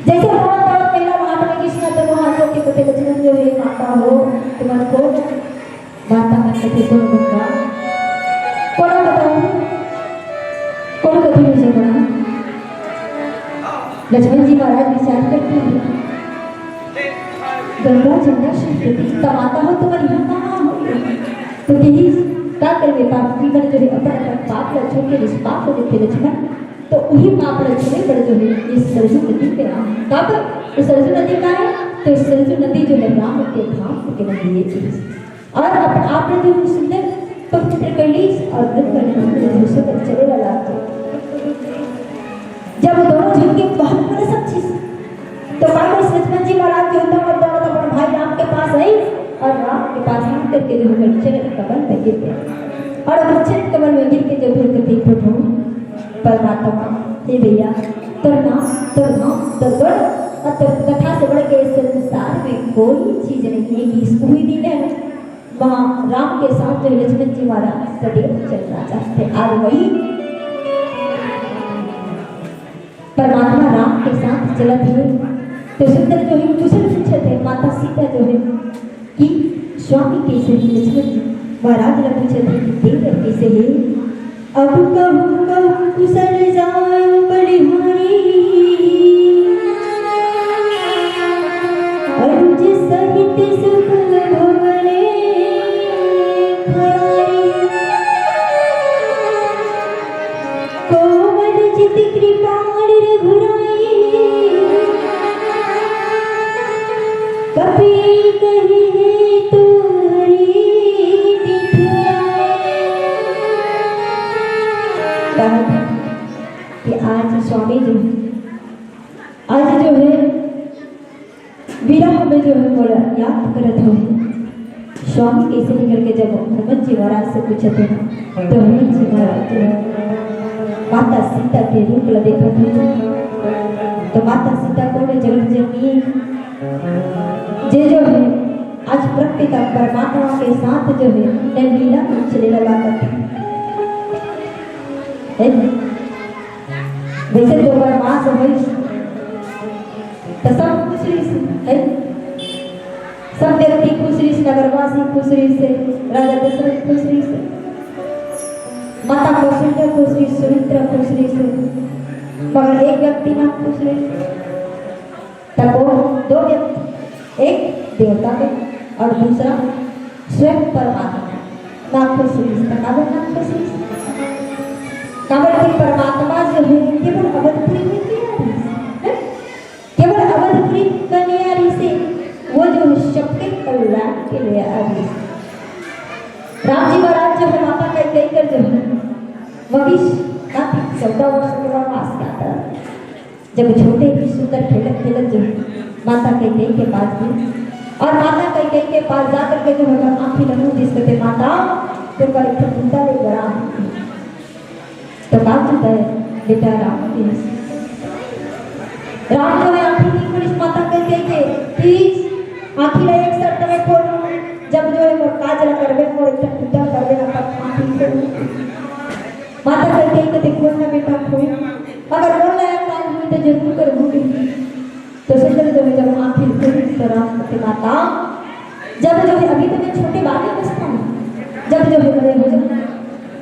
जैसे बहुत तरह के महिला माता में कृष्णा तो वहां जो के कथे लक्ष्मण जो हे माता हो, तुम्हारे को माता मन कथे, "कोन गंगा? कोन बताऊं? कोन कथे मुझे बड़ा?" लक्ष्मण जी महाराज विचार करते हैं, "गंगा जमुना सरस्वती, त माता हो तुम्हारी यहाँ कहाँ हो?" तो यही का करबे, पापी मन जो हे अपन, अपन पाप ला छोड़ के निष्पाप हो जाथे लक्ष्मण, तो उही पाप ला छोड़े बर जो हे ये सरजू नदी पे आ। काबर? तो सरजू नदी का हे, तो सरजू नदी जो हे राम के धाम के नदी हे। और अपन आप लोग भी सुंदर पवित्र कइलीस और व्रत करने के लिए दूसरे पर चले वाला। जब वो दोनों झुक के बहुत बड़ा सब चीज, तो बाबा लक्ष्मण जी महाराज जो होता वो दौड़त अपन भाई राम के पास आई और राम के पास हाथ करके जो है चरण कमल में गिर गए। और अगर चरण कमल में गिर के जो है कहते, "प्रभु परमात्मा, हे भैया, तोर नाम, तोर नाम, तोर गढ़ और तोर कथा से बढ़ के इस संसार में कोई चीज नहीं है कि इस कोई दिन है।" वहाँ राम के साथ जो लक्ष्मण जी महाराज सदैव चलना चाहते। आज वही परमात्मा राम के साथ चलत हे। तो सुंदर जो है कुशल पूछत हे, माता सीता जो है कि स्वामी कैसे हे, लक्ष्मण जी महाराज ला पूछत हे कि देवर कैसे हे। अब कहूँ कहूँ कुशल जायो बलिहारी, अनुज सहित सुख भवन खारी। कोमल चित कृपाल रघुराई, कपि कहि हेतु हरि दिठुराई। कहत हे कि आज स्वामी जो हे, आज जो हे विरह में जो हे मोला याद करत होही। स्वामी कैसे हे करके जब हनुमंत जी महाराज से पूछत हे ना, तो हनुमंत जी महाराज जो हे माता सीता के रूप ला देखत हे। तो माता सीता कोन हे? जगत जननी, जे जो हे आज प्रकृति का परमात्मा के साथ जो हे लीला में चले वाला करथे। हे? वैसे तो वनवास होइस, तो सब खुश रहिस, हे? सब व्यक्ति खुश रहिस, नगरवासी खुश रहिस, राजा दशरथ खुश रहिस, माता कौशल्या खुश रहिस, सुमित्रा खुश रहिस, मगर एक व्यक्ति ना खुश रहिस। तब वो दो व्यक्ति, एक देवता में और दूसरा स्वयं परमात्मा। ना खुश रहिस, तो काबर ना खुश रहिस? काबर कि परमात्मा जो हे केवल अवधपुरी में नहीं आ रहिस, हे? केवल अवधपुरी में नहीं आ रहिस हे, वो जो हे सबके कल्याण के लिए आ रहिस हे। राम जी महाराज जो हे माता कैकेयी कर जो हे वंश का चौदह वर्ष के वनवास काटत। जब छोटे ही सुंदर खेलत खेलत जो हे माता कैकेयी के पास गए और माता कैकेयी के पास जा करके जो हे आंखी नमू जिस कहते, "माता, तेरे को एक ठो कुत्ता ले बड़ा है।" तो का कुत्ता हे? बेटा राम के। राम जो हे आंखी नहीं खुलिस माता कैकेयी के, "प्लीज आंखी ला एक शर्त में खोल, जब जो हे मोर काज ला करबे, मोर एक ठो कुत्ता करबे ना, तब आंखी खोल।" माता कैकेयी कहते, "खोल ना बेटा, खोल।" अगर बोल रहा है, काम हुई तो जरूर करूंगी। तो सुंदर जो हे जब आंखी खुली तो राम कहते, "माता, जब जो हे अभी तो मैं छोटे बालक अवस्था में, जब जो हे बड़े हो जाऊं,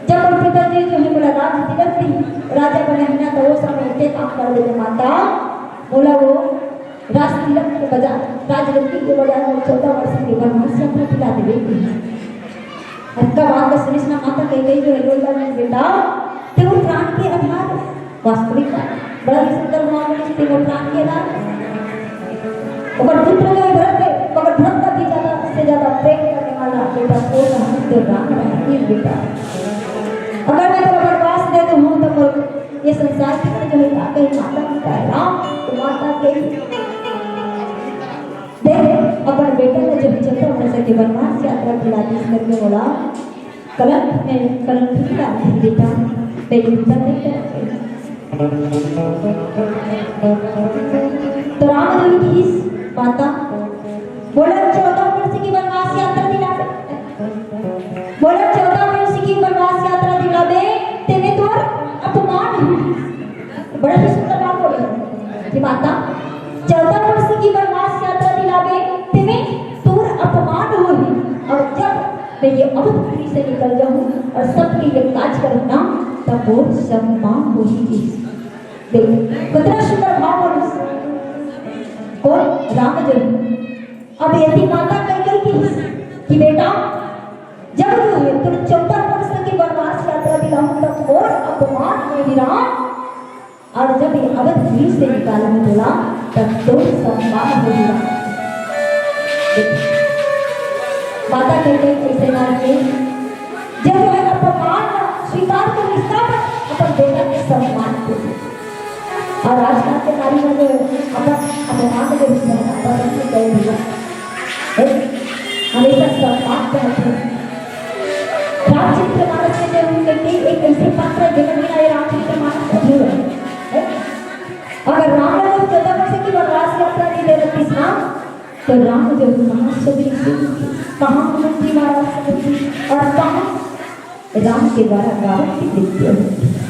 जब मोर पिताजी जो हे मोला राज तिलक दी, राजा बनाही ना, तो वो समय के काम कर देबे माता, मोला वो राज तिलक के बजाय, राजगद्दी के बजाय मोर चौदह वर्ष के वनवास यात्रा दिला देबे।" अतका बात ला सुनिस ना माता कैकेयी जो हे रोए लगलिस, "बेटा, ते मोर प्राण के आधार हे।" वास्तविक बात, बड़ा ही सुंदर भाव में ते मोर प्राण के आधार हे। ओकर पुत्र जो हे भरत हे, मगर भरत का भी ज्यादा से ज्यादा प्रेम करने वाला बेटा कोई ना हे, तो राम हे, ये बेटा। अगर मैं तेला वनवास दे दूं तो मोर ये संसार के वनवास यात्रा के लागिस करके मोला कलंक में कलंक भी डाल दी बेटा, तेरी बेटा नहीं करके। तो राम जी की माता बोला, "चौदह वर्ष की वनवास यात्रा दिलाबे।" बोला, "चौदह वर्ष की वनवास यात्रा दिलाबे, तेने तोर अपमान हुई।" बड़ा ही सुंदर बात बोले कि माता, "चौदह वर्ष की वनवास यात्रा दिलाबे, तेने तोर अपमान हुई। और जब मैं ये अवधपुरी से निकल जाऊं और सबके लिए काज करूं ना, तब वो सम्मान होही।" देख, कितना सुंदर भाव बोले। कौन? राम जी। अब यदि माता कह गई कि, कि बेटा, जब जो है तुम चौदह वर्ष की वनवास यात्रा दिलाऊं, तब और अपमान में विराम, और जब ये अवध गृह से निकालूं बोला, तब तो सम्मान हो विराम। माता कह गई, "ऐसे ना ये, जब जो है अपमान स्वीकार कर इसका अपन बेटा के सम्मान को।" और आजकल के नारी मन अपन अपमान के विषय में अपन से कह दिया। हमेशा सम्मान का मतलब रामचरित मानस में जरूर करके एक ऐसे पात्र जगत में आए, रामचरित मानस अधूरा है। अगर राम लोग चौदह वर्ष की वनवास यात्रा नहीं दे रखी ना, तो राम जो कहाँ से भी कहाँ कुंती महाराज से और कहाँ राम के द्वारा गावन की मृत्यु होती है।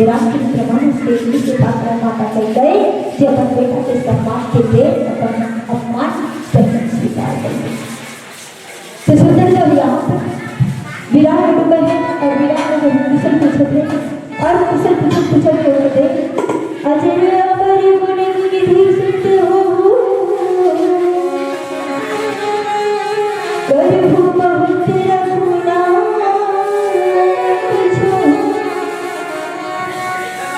रामचरित मानस के इस पात्र माता कह गए कि अपन बेटा के सम्मान के लिए अपन अपमान सहित स्वीकार कर ले। तो सुंदर जब यहाँ पर विराट में रुके हैं और विराट में जब कुशल पूछते हैं और कुशल पूछत पूछत बोलते हैं, "अजर अमर गुण विधि सुत हो, करहु बहुत रघुनाथ छो।"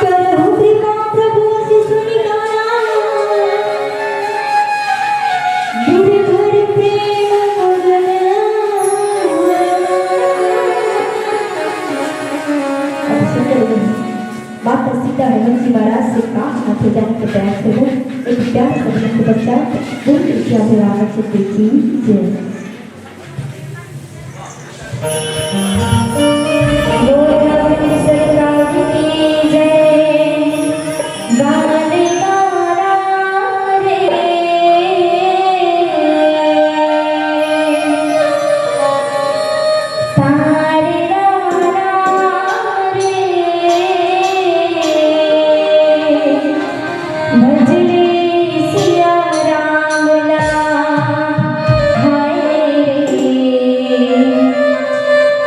करहु कृपा प्रभु अस सुनि गाया, गिरधर प्रेम मगन। अब सुंदर गीत। माता सीता हनुमान जी महाराज से का हाथ हो जाने के प्रयास करो। एक प्यार से बच्चा गुरु कृष्ण रामचंद्र की जय। बोलो सरकार की जय। गाने गाना रे, तारे गाना रे। भजले सिया राम ला, हाय रे,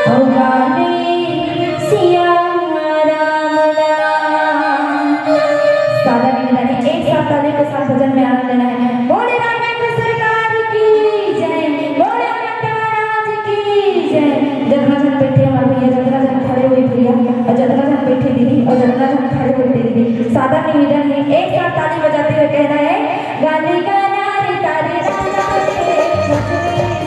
अउ गाले सिया राम ला। सादा निवेदन है, एक साथ ताली के साथ भजन में आनंद लेना है। बोले राघवेंद्र सरकार की जय, बोले अनंत महाराज की जय। जतना जन बैठे हमारे भैया, जतना जन खड़े हुए भैया, और जतना जन बैठे दीदी, और जतना जन खड़े हुए दीदी, सादा निवेदन है, एक साथ ताली बजाते हुए कहना है, गाने गाना रे तारे गाना रे, गाने गाना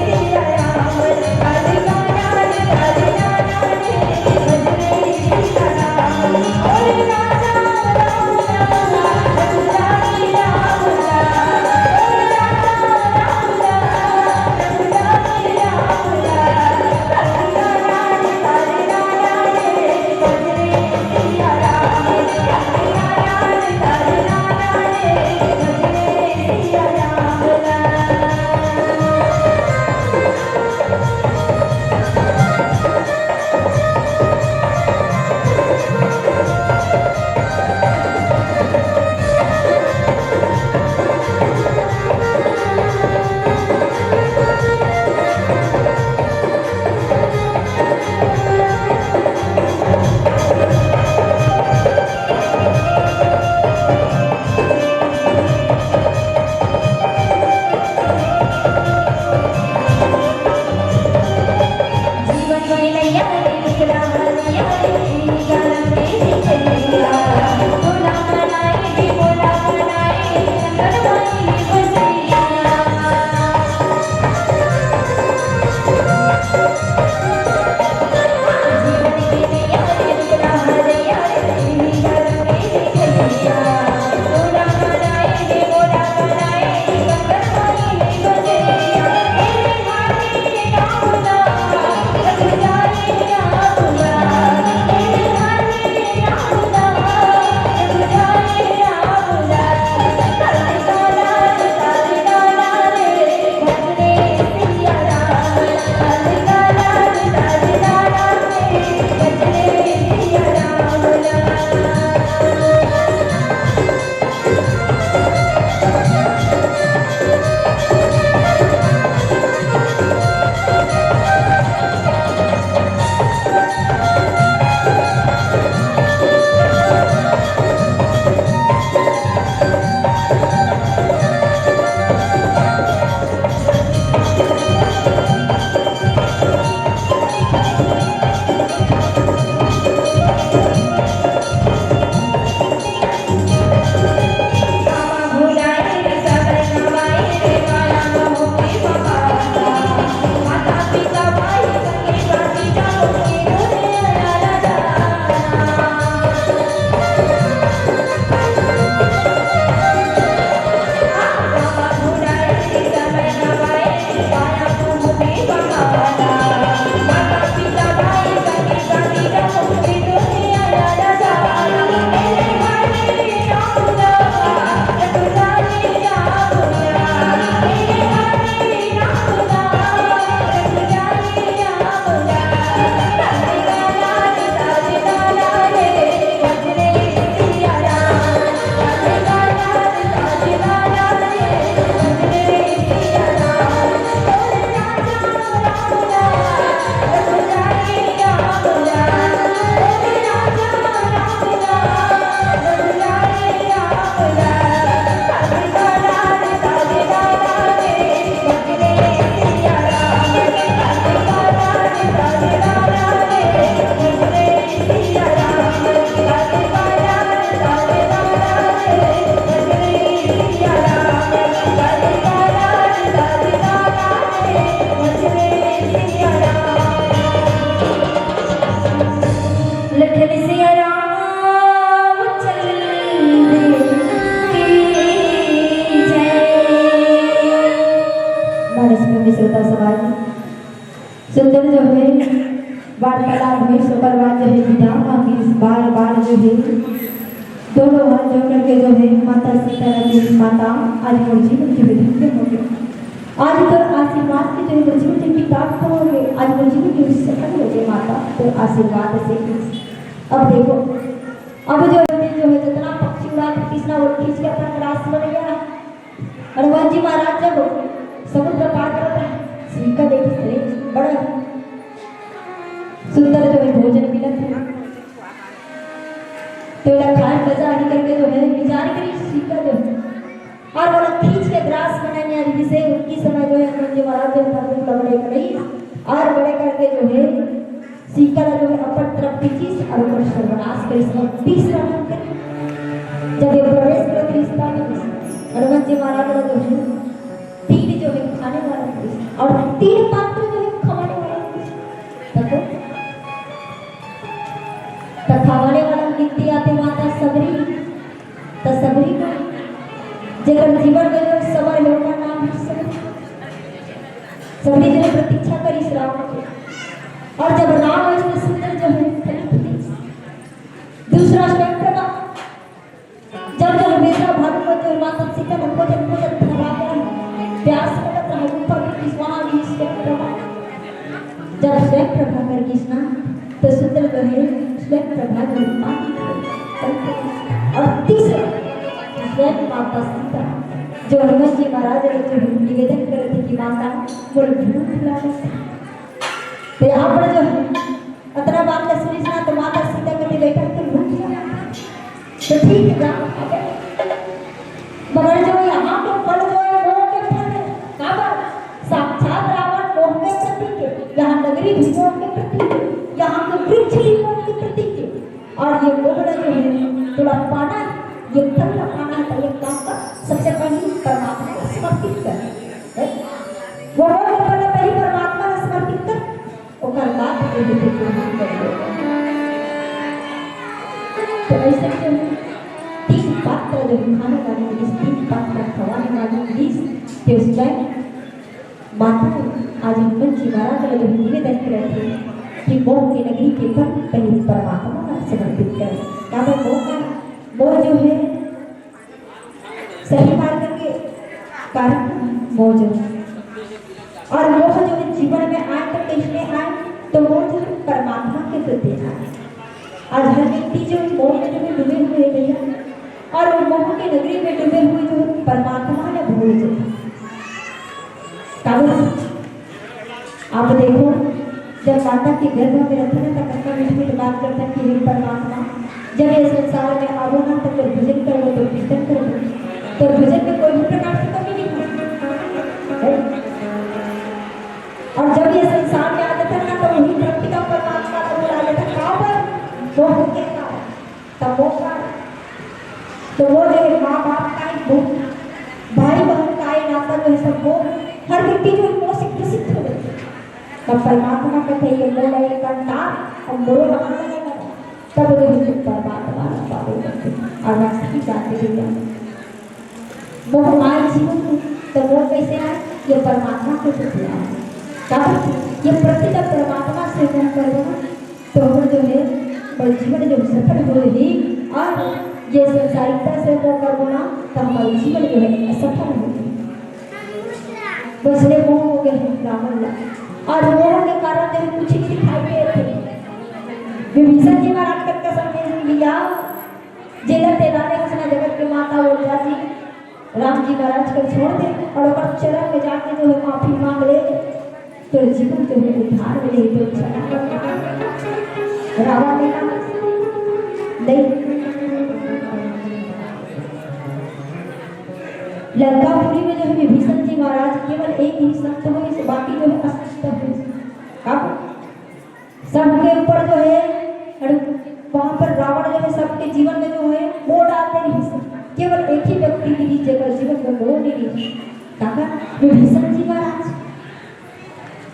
रे तारे गाना रे। प्रहलाद भई, ओकर बाद जो है विदा मांगिस, बार बार जो है दोनों हाथ जोड़ करके जो है माता सीता ला कहिस, माता, आज मोर जीवन के धन्य हो गया। आज तोर आशीर्वाद के जो है मोर जीवन के कृतार्थ हो गए, आज मोर जीवन के सफल हो गए माता, तोर आशीर्वाद से। अब देखो, अब जो है, जो है जितना पक्षी उड़ात किसना वो खींच के अपन ग्रास बन गया। हनुमान जी महाराज जब समुद्र पार करत रहे, सीता देखिस, अरे बड़ा सुंदर जो है भोजन मिलत है, तो एला खाए मजा आही करके जो है विचार करिस सीता जो है, और ओला खींच के ग्रास बनाने आ रही से उनकी समय जो है हनुमान जी महाराज जो है धरती पर बड़े करिस और बड़े करके जो है सीता ला जो है अपन तरफ खींचिस और ओकर सर्वनाश करिस। और तीसरा मंत्र, जब ये प्रवेश करत रिश्ता में हनुमान जी महाराज ला जो है तीन जो है खाने वाला करिस और तीन पात्र जो है खवाने वाला करिस। देखो, त खवाने वाला गिनती आते माता सबरी, त सबरी को जेकर जीवन में जो सबर है ओकर नाम है सबरी। सबरी जो है प्रतीक्षा करिस राम के। और जब राम आइस तो सुंदर जो है खरीद ली। दूसरा स्वयं प्रभा, जब जो हमेशा भालू को जो माता सीता को खोजत खोजत थका गया है, प्यास लगत रहा, गुफा में किस वहाँ भी स्वयं प्रभा। जब स्वयं प्रभा कर गिस ना, तो सुंदर जो है स्वयं प्रभा जो है पानी और तीसरा स्वयं माता सीता जो हनुमान जी महाराज ने जो है निवेदन करे थे कि माता, मोर भूख लागत है। तो यहाँ पर जो है अतना बात ला सुनिस ना, तो माता सीता कहती, बेटा, तुम रुक जाओ। तो ठीक है, जा, आ गए। मगर जो यहाँ के फल जो है, मोह के फल है। काबर? साक्षात रावण मोह के प्रतीक है, यहाँ नगरी भी मोह के प्रतीक है, यहाँ के वृक्ष भी मोह के प्रतीक है। और ये मोह ला जो है, तोला पाना है, ये फल ला पाना है, तो ये काम कर, सबसे पहले परमात्मा को समर्पित कर। है? वो मोह के फल ला पहले परमात्मा को समर्पित कर, ओकर बाद के भी तो ग्रहण कर लो। तो ऐसे जो है, तीन पात्र जो खाने वाली इस तीन पात्र खवाने वाली इस के उस टाइम माता आज हनुमान जी महाराज ला जो निवेदन करत हे कि मोह के नगरी के पर पहले परमात्मा ला समर्पित कर। काबर मोह का, मोह जो है सही मार्ग के कारण मोह जो है। और मोह जो है जीवन में आए तो किसने आए? तो मोह जो है परमात्मा के प्रति आए। आज हर व्यक्ति जो मोह में जो है डूबे हुए हैं भैया, और वो मोह के नगरी में डूबे हुए जो है परमात्मा ने भूल जाते हैं। काबर? आप देखो, जब माता के गर्भ में रहते ना, तब कतना मीठ मीठ बात करते हैं कि हे परमात्मा, जब ये संसार में आवो ना, तब तो भजन करो, तो कीर्तन करो, तो भजन में कोई भी प्रकार से कमी नहीं हो। है? और जब ये संसार में आ जाता है ना, तो वही धरती का परमात्मा को बुला लेता है। काबर? मोह के कारण। तब वो का, तो वो जो है माँ बाप का ही गुण, भाई बहन का ही नाता जो है सब वो, हर व्यक्ति जो है मोह से ग्रसित हो जाते हैं। तब परमात्मा कहते हैं, ये मोह एक अंतार और मोरो रहा लगेगा। तब जो है परमात्मा पावे करते हैं। और रास्ता की जाते भी जाते हैं। मोह आए जीवन में, तो मोह कैसे आए? ये परमात्मा के प्रति आए। काबर? ये प्रति जब परमात्मा से मोह कर दो ना, तो हमर जो है, हमर जीवन जो सफल हो रही, और ये संसारिकता से मोह कर दो ना, तो हमर जीवन जो है असफल हो गई। बस ये मोह हो गए हैं रावण ला, और मोह के कारण जो है कुछ नहीं दिखाई दे थे। विभीषण जी महाराज कतका समझे लिया, जेला तेला ने उसने जगत के माता बोल जाती, राम जी महाराज को छोड़ दे और ओकर चरण में जाके जो है माफी मांग ले, तो जीवन जो है उद्धार मिले, तो अच्छा। रावण ने कहा, नहीं। लंकापुरी में जो है विभीषण जी महाराज केवल एक ही संत हुए, बाकी जो है असंत हुए। कब? सबके ऊपर जो है, अरे, वहां पर रावण जो है सबके जीवन में जो है मोह डालते रहिस। केवल एक ही व्यक्ति रहिस जेकर जीवन में मोह नहीं रहिस। काका, विभीषण जी महाराज।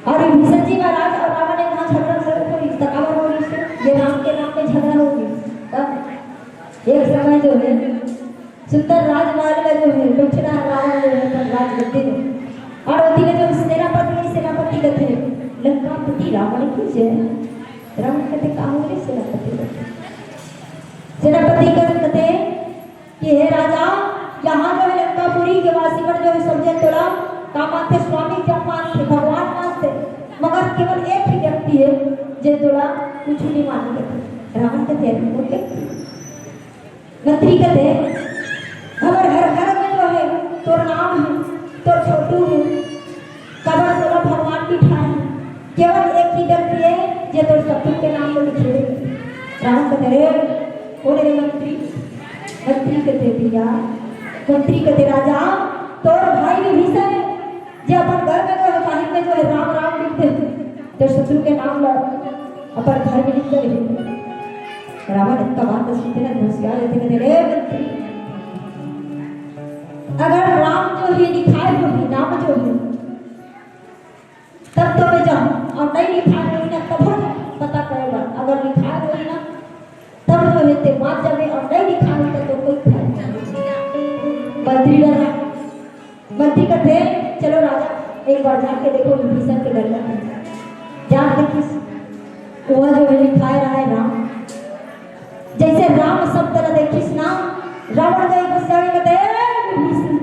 और विभीषण जी महाराज और रावण एक वहां झगड़ा जरूर हो रही, तकावर हो रही, ये राम के नाम पे झगड़ा हो गई। तब एक समय जो है सुंदर राजमहल में जो है, बैठना रावण जो है, अपन राजगद्दी में। और ओती में जो सेनापति है, सेनापति कहते हैं, "लंकापति रावण की जय।" रावण कथे, "का होगे सेनापति?" सेनापति कथे कि हे राजा, यहाँ जो है लंकापुरी के वासी मन जो है सब जन तोला का मानथे, स्वामी जन मानथे, भगवान मानथे, मगर केवल एक ही व्यक्ति है जे तोला कुछ नहीं माने कथे। रावण कथे, "अरे कोन व्यक्ति?" मंत्री कथे, "हमर हर घर में जो है तोर नाम है, तोर फोटो है, काबर तोला भगवान बिठाए हे? केवल एक ही व्यक्ति है जे तोर सब के नाम ल लिखे हे।" रावण कथे, "अरे कोन हे रे मंत्री?" मंत्री कथे, "भैया," मंत्री कथे, "राजा, तोर भाई विभीषण है, जे अपन घर में जो है, बाहिर में जो है, राम राम लिख दे, तोर शत्रु के नाम ल अपन घर में लिख दे।" रावण अतका बात सुनथे ना, घुसिया जाथे, कथे, "रे मंत्री, अगर राम जो है लिखाए होही, नाम जो है, तब तो मैं जाहूँ, अउ नहीं लिखाए होही ना, तभो पता करे बर, अगर लिखाए होही ना, तब जो है ते बाँच जाबे, अउ नहीं लिखाए होही तो कोई खाए।" मंत्री डरा, मंत्री कथे, "चलो राजा, एक बार जाके देखो विभीषण के घर में।" जा देखिस, वहाँ जो है लिखाए रहा है राम। जैसे राम शब्द ला देखिस ना, रावण जो है गुस्सा में कथे, "ए, विभीषण,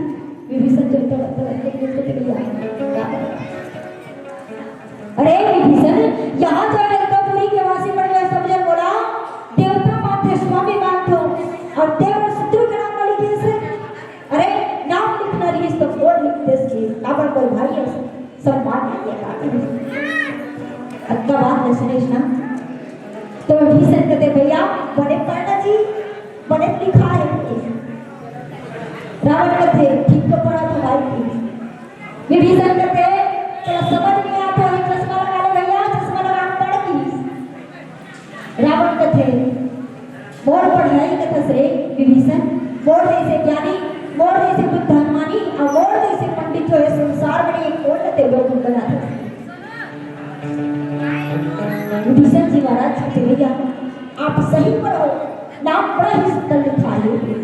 विभीषण चल, चल, चल, चल, चल, चल, चल, चल।" "अरे विभीषण, यहाँ तो लंकापुरी के वासी मन जो है सब जन मोला देवता मानथे, स्वामी मानथे, अउ देव शत्रु के नाम ला लिखे से, अरे नाम लिखना रहिस तो कोन लिख देस जी, काबर कोई भाई है, सब मार के का करे।" अतका बात ला सुनिस ना, तो विभीषण कथे, "भैया, बने पढ़ना जी, बने लिखा है।" रावण कथे, "ठीक तो पढ़त हँव भाई।" विभीषण कथे, "तोला समझ नहीं आता है, चश्मा लगा ले भैया, चश्मा लगा के पढ़," कहिस। रावण कथे, "मोर पढ़ाई कथस रे विभीषण, मोर जैसे ज्ञानी, मोर जैसे बुद्धिमानी अउ मोर जैसे पंडित जो है संसार में एक कोन ल ते लोग बना दे।" विभीषण जी महाराज कथे, "भैया, आप सही पढ़ो, नाम बड़ा ही सुंदर लिखा है।"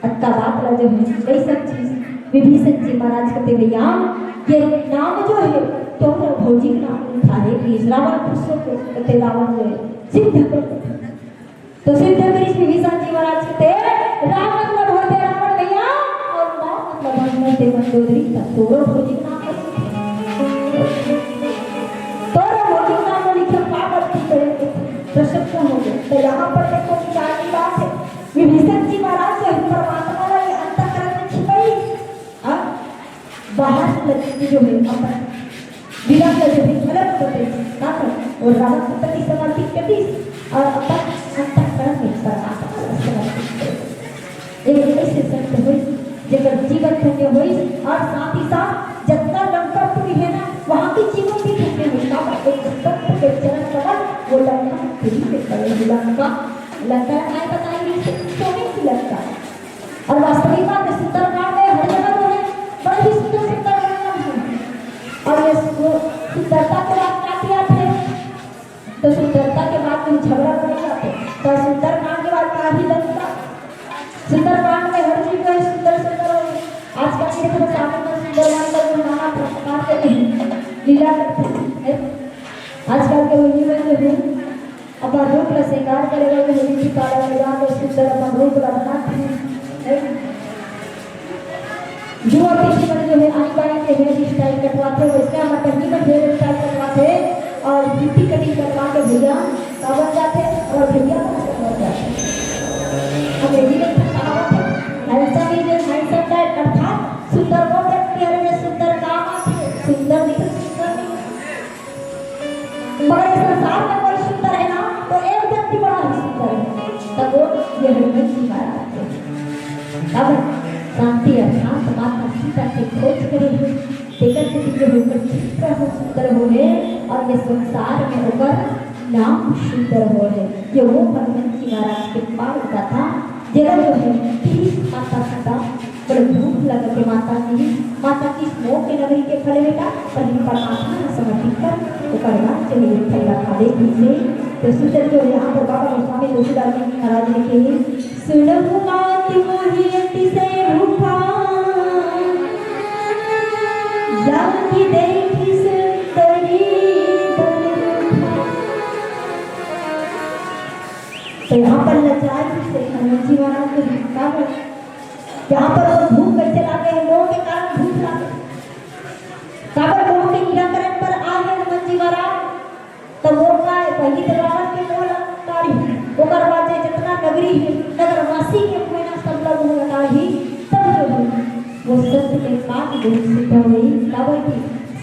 अतका बात ला जो है, कई सब चीज विभीषण जी महाराज कथे, "भैया, ये नाम जो है, तोर भौजी के नाम लिखा है।" कि रावण खुश होके कथे, रावण जो है, सिद्ध कर, तो सिद्ध करिस विभीषण जी महाराज कथे, "राम मतलब होथे रावण भैया, अउ नाम मतलब होथे मंदोदरी, त तोरो भौजी के नाम लिखे, तोरो भौजी के नाम लिखे, का गलती करे?" प्रसन्न हो गए। तो यहाँ पर देखो, विचार की बात है, विभीषण जी महाराज जो है परमात्मा ला ये अंतःकरण में छिपाई, और बाहर से जो है अपन विरह ला जो है अलग कर दे, का कर? और रावण के प्रति समर्पित कर दी और अपन अंतःकरण में परमात्मा ला समर्पित कर दी। एक ऐसे संत होइस, जेकर जीवन धन्य होइस और साथ ही साथ जितना लंकापुरी है ना, वहाँ के जीवन भी धन्य होइस। का कर? एक संत के चरण कमल वो लंकापुरी में पड़े हुए लंका, लंका ला काय बताई रहिस, सोने की लंका। और वास्तविक बात है, सुंदरकांड में हर जगह जो है, बड़ा ही सुंदर सुंदर वर्णन है। और ये सु-, सुंदरता के बात आती आती है, तो सुंदरता के बाद में झगड़ा बन जाते हैं। तो सुंदरकांड के बाद का ही लंका, सुंदरकांड में हर चीज जो है सुंदर सुंदर हो। आजकल के देखो, सामने में सुंदरकांड का जो नाना प्रकार के लीला करते हैं, आजकल के उन्हीं में जो है अपन रूप ला श्रृंगार करे बर होली दीपावली में जाके सुंदर अपन रूप ला बनाथे, है? जो अतिथि मन जो है, आई बाई के hair style कटवाथे, वैसने हमर बहिनी मन hair style कटवाथे और beauty cutting कटवा के भैया का बन जाथे और भैया का बन जाथे। अंग्रेजी में कहावत है, "Handsome is a handsome dad", अर्थात सुंदर वो व्यक्ति हरे जे सुंदर काम आथे, सुंदर दिखे, सुंदर नहीं। मगर ये संसार में कोई सुंदर है ना, तो एक व्यक्ति बड़ा ही सुंदर है। तब वो ये हनुमान जी महाराज थे। तब शांति अर्थात माता सीता के खोज करे हे, तेकर सेती जो ओकर चित्र ह सुंदर होहे और ये संसार में ओकर नाम सुंदर होहे। ये वो हनुमान जी महाराज के पार का था, जेला जो है तीस माता सीता बड़ भूख लगत हे माता जी, माता किस मोह के नगरी के फल बेटा, पहली परमात्मा ला समर्पित कर, ओकर बाद चले फल ला खावे पीवे। तो सुंदर जो यहाँ पर बाबा गोस्वामी तुलसीदास जी महाराज लिखे हैं, "सुनहु मात मोहि अतिशय भूखा, जाहि देखि सुंदरी बल रूठा।" काबर? यहाँ पर वो धूप कैसे लागे हे? मोह के कारण धूप लागे। काबर मोह के निराकरण पर आए हे हनुमंत जी महाराज? तब वो काय, पहली तो रावण के मोह ला टारी, ओकर बाद जे जितना नगरी हे, नगरवासी के मोह ना, सब ला मोह ला टारी, तब जो हे, वो सत्य के मार्ग गुरु सिद्ध होई। काबर कि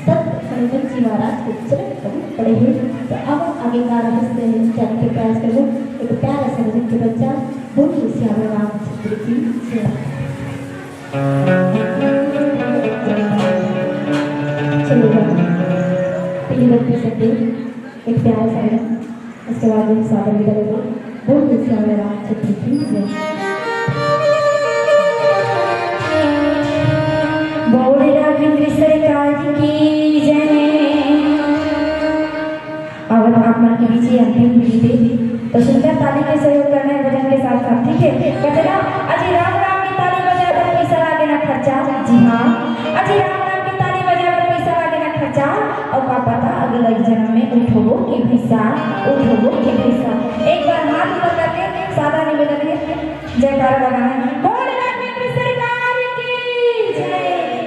सत्य हनुमंत जी महाराज के चरण कमल पड़े हे। तो अब आगे का रहस्य है, जानने के प्रयास करो। एक प्यारा सा भजन के बच्चा, बोलिए सियावर रामचंद्र की जय। चलिए, पहली बार के संगे एक प्यारा सा भजन, उसके बाद हम सागर में चलेंगे। बोलिए सियावर रामचंद्र की जय। बोल राघवेंद्र सरकार की जय। अब आप मन के बीच ये अंतिम गीत हे, तो सुंदर ताली के सहयोग करना है भजन के साथ साथ, ठीक है? कहते ना, अजी राम राम की ताली बजाए बर पैसा लागे ना खर्चा। जी हाँ, अजी राम राम की ताली बजाए बर पैसा लागे ना खर्चा। और का पता अगला जन्म में उठोबो के भैसा, उठोबो के भैसा। एक बार हाथ ऊपर करके सादर निवेदन है, जयकारा लगाना है। बोल राघवेंद्र सरकार की जय,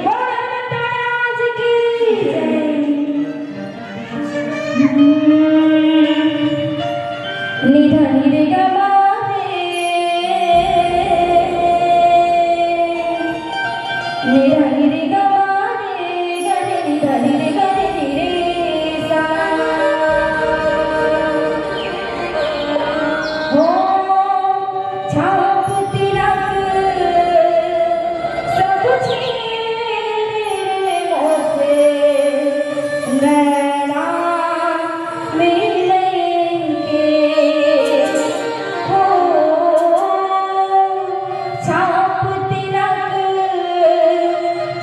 बोल हनुमंत महाराज की जय। निधा निरे गा मा रे, निधा निरे गा मा रे, गा रे निधा निरे गा रे निरे सा। हो छाप तिलक सब छीन मोसे नैना मिलैके हो। छाप तिलक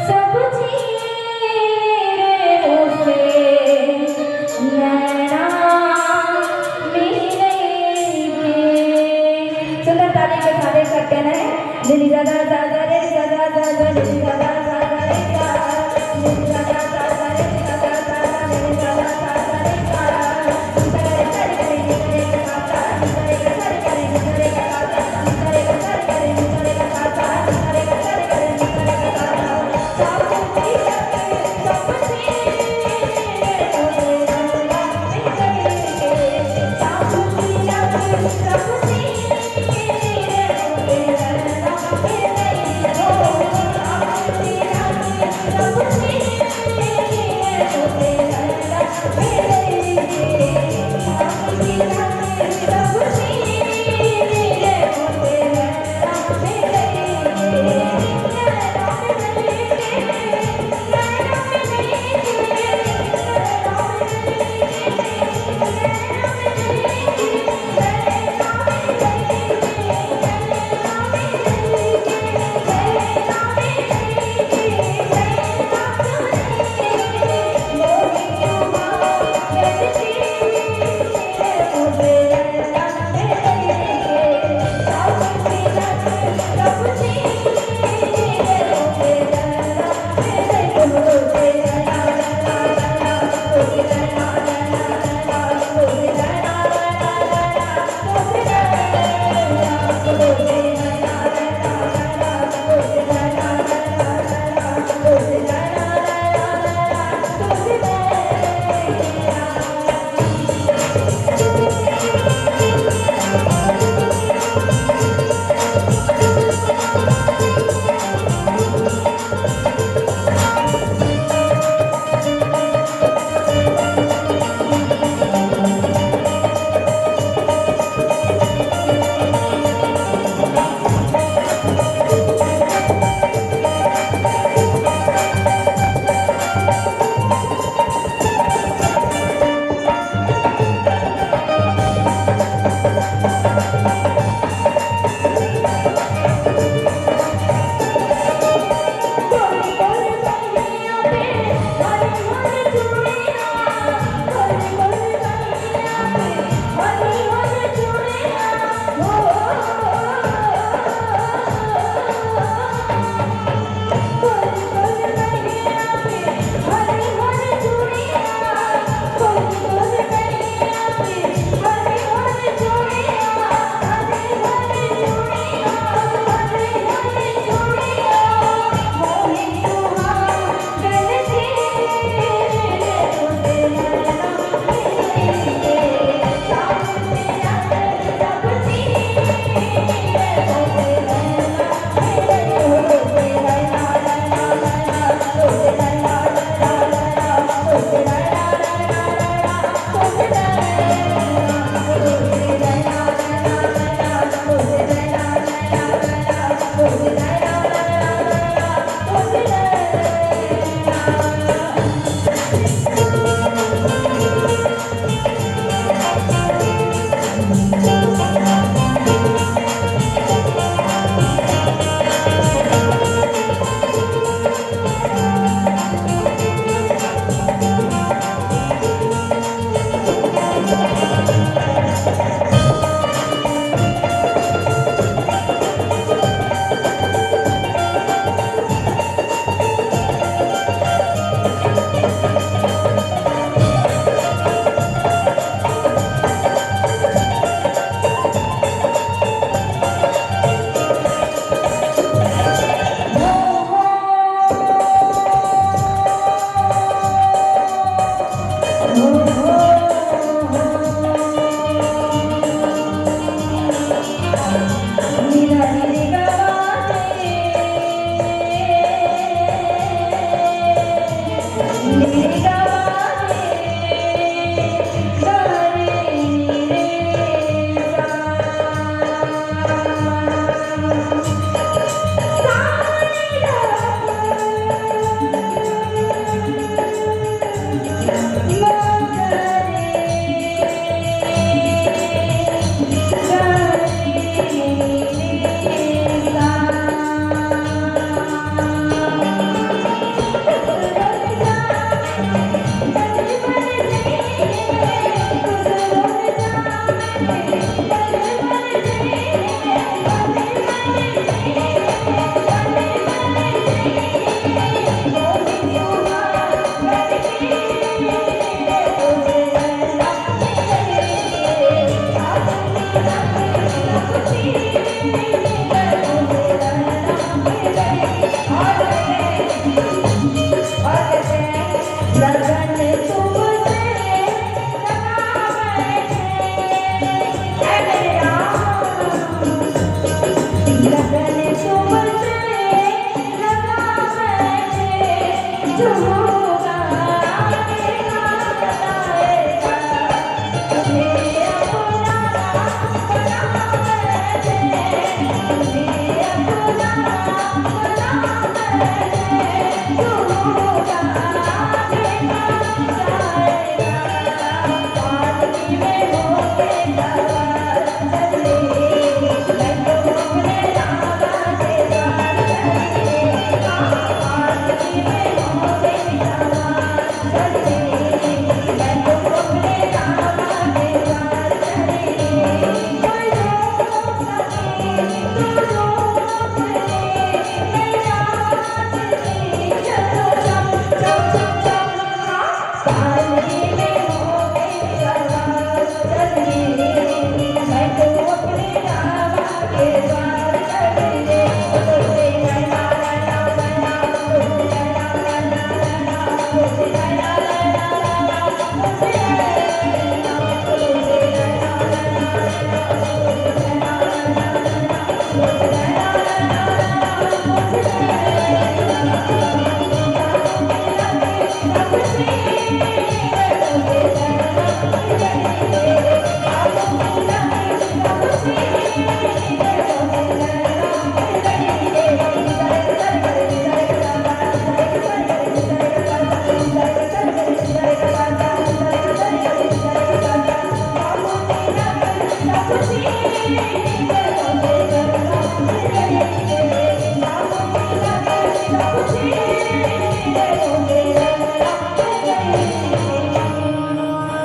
सब छीन मोसे नैना मिलैके। सुंदर ताली के साथ एक करते हैं।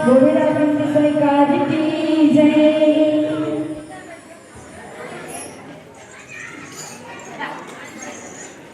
गोविंद राम कृष्ण काज की जय।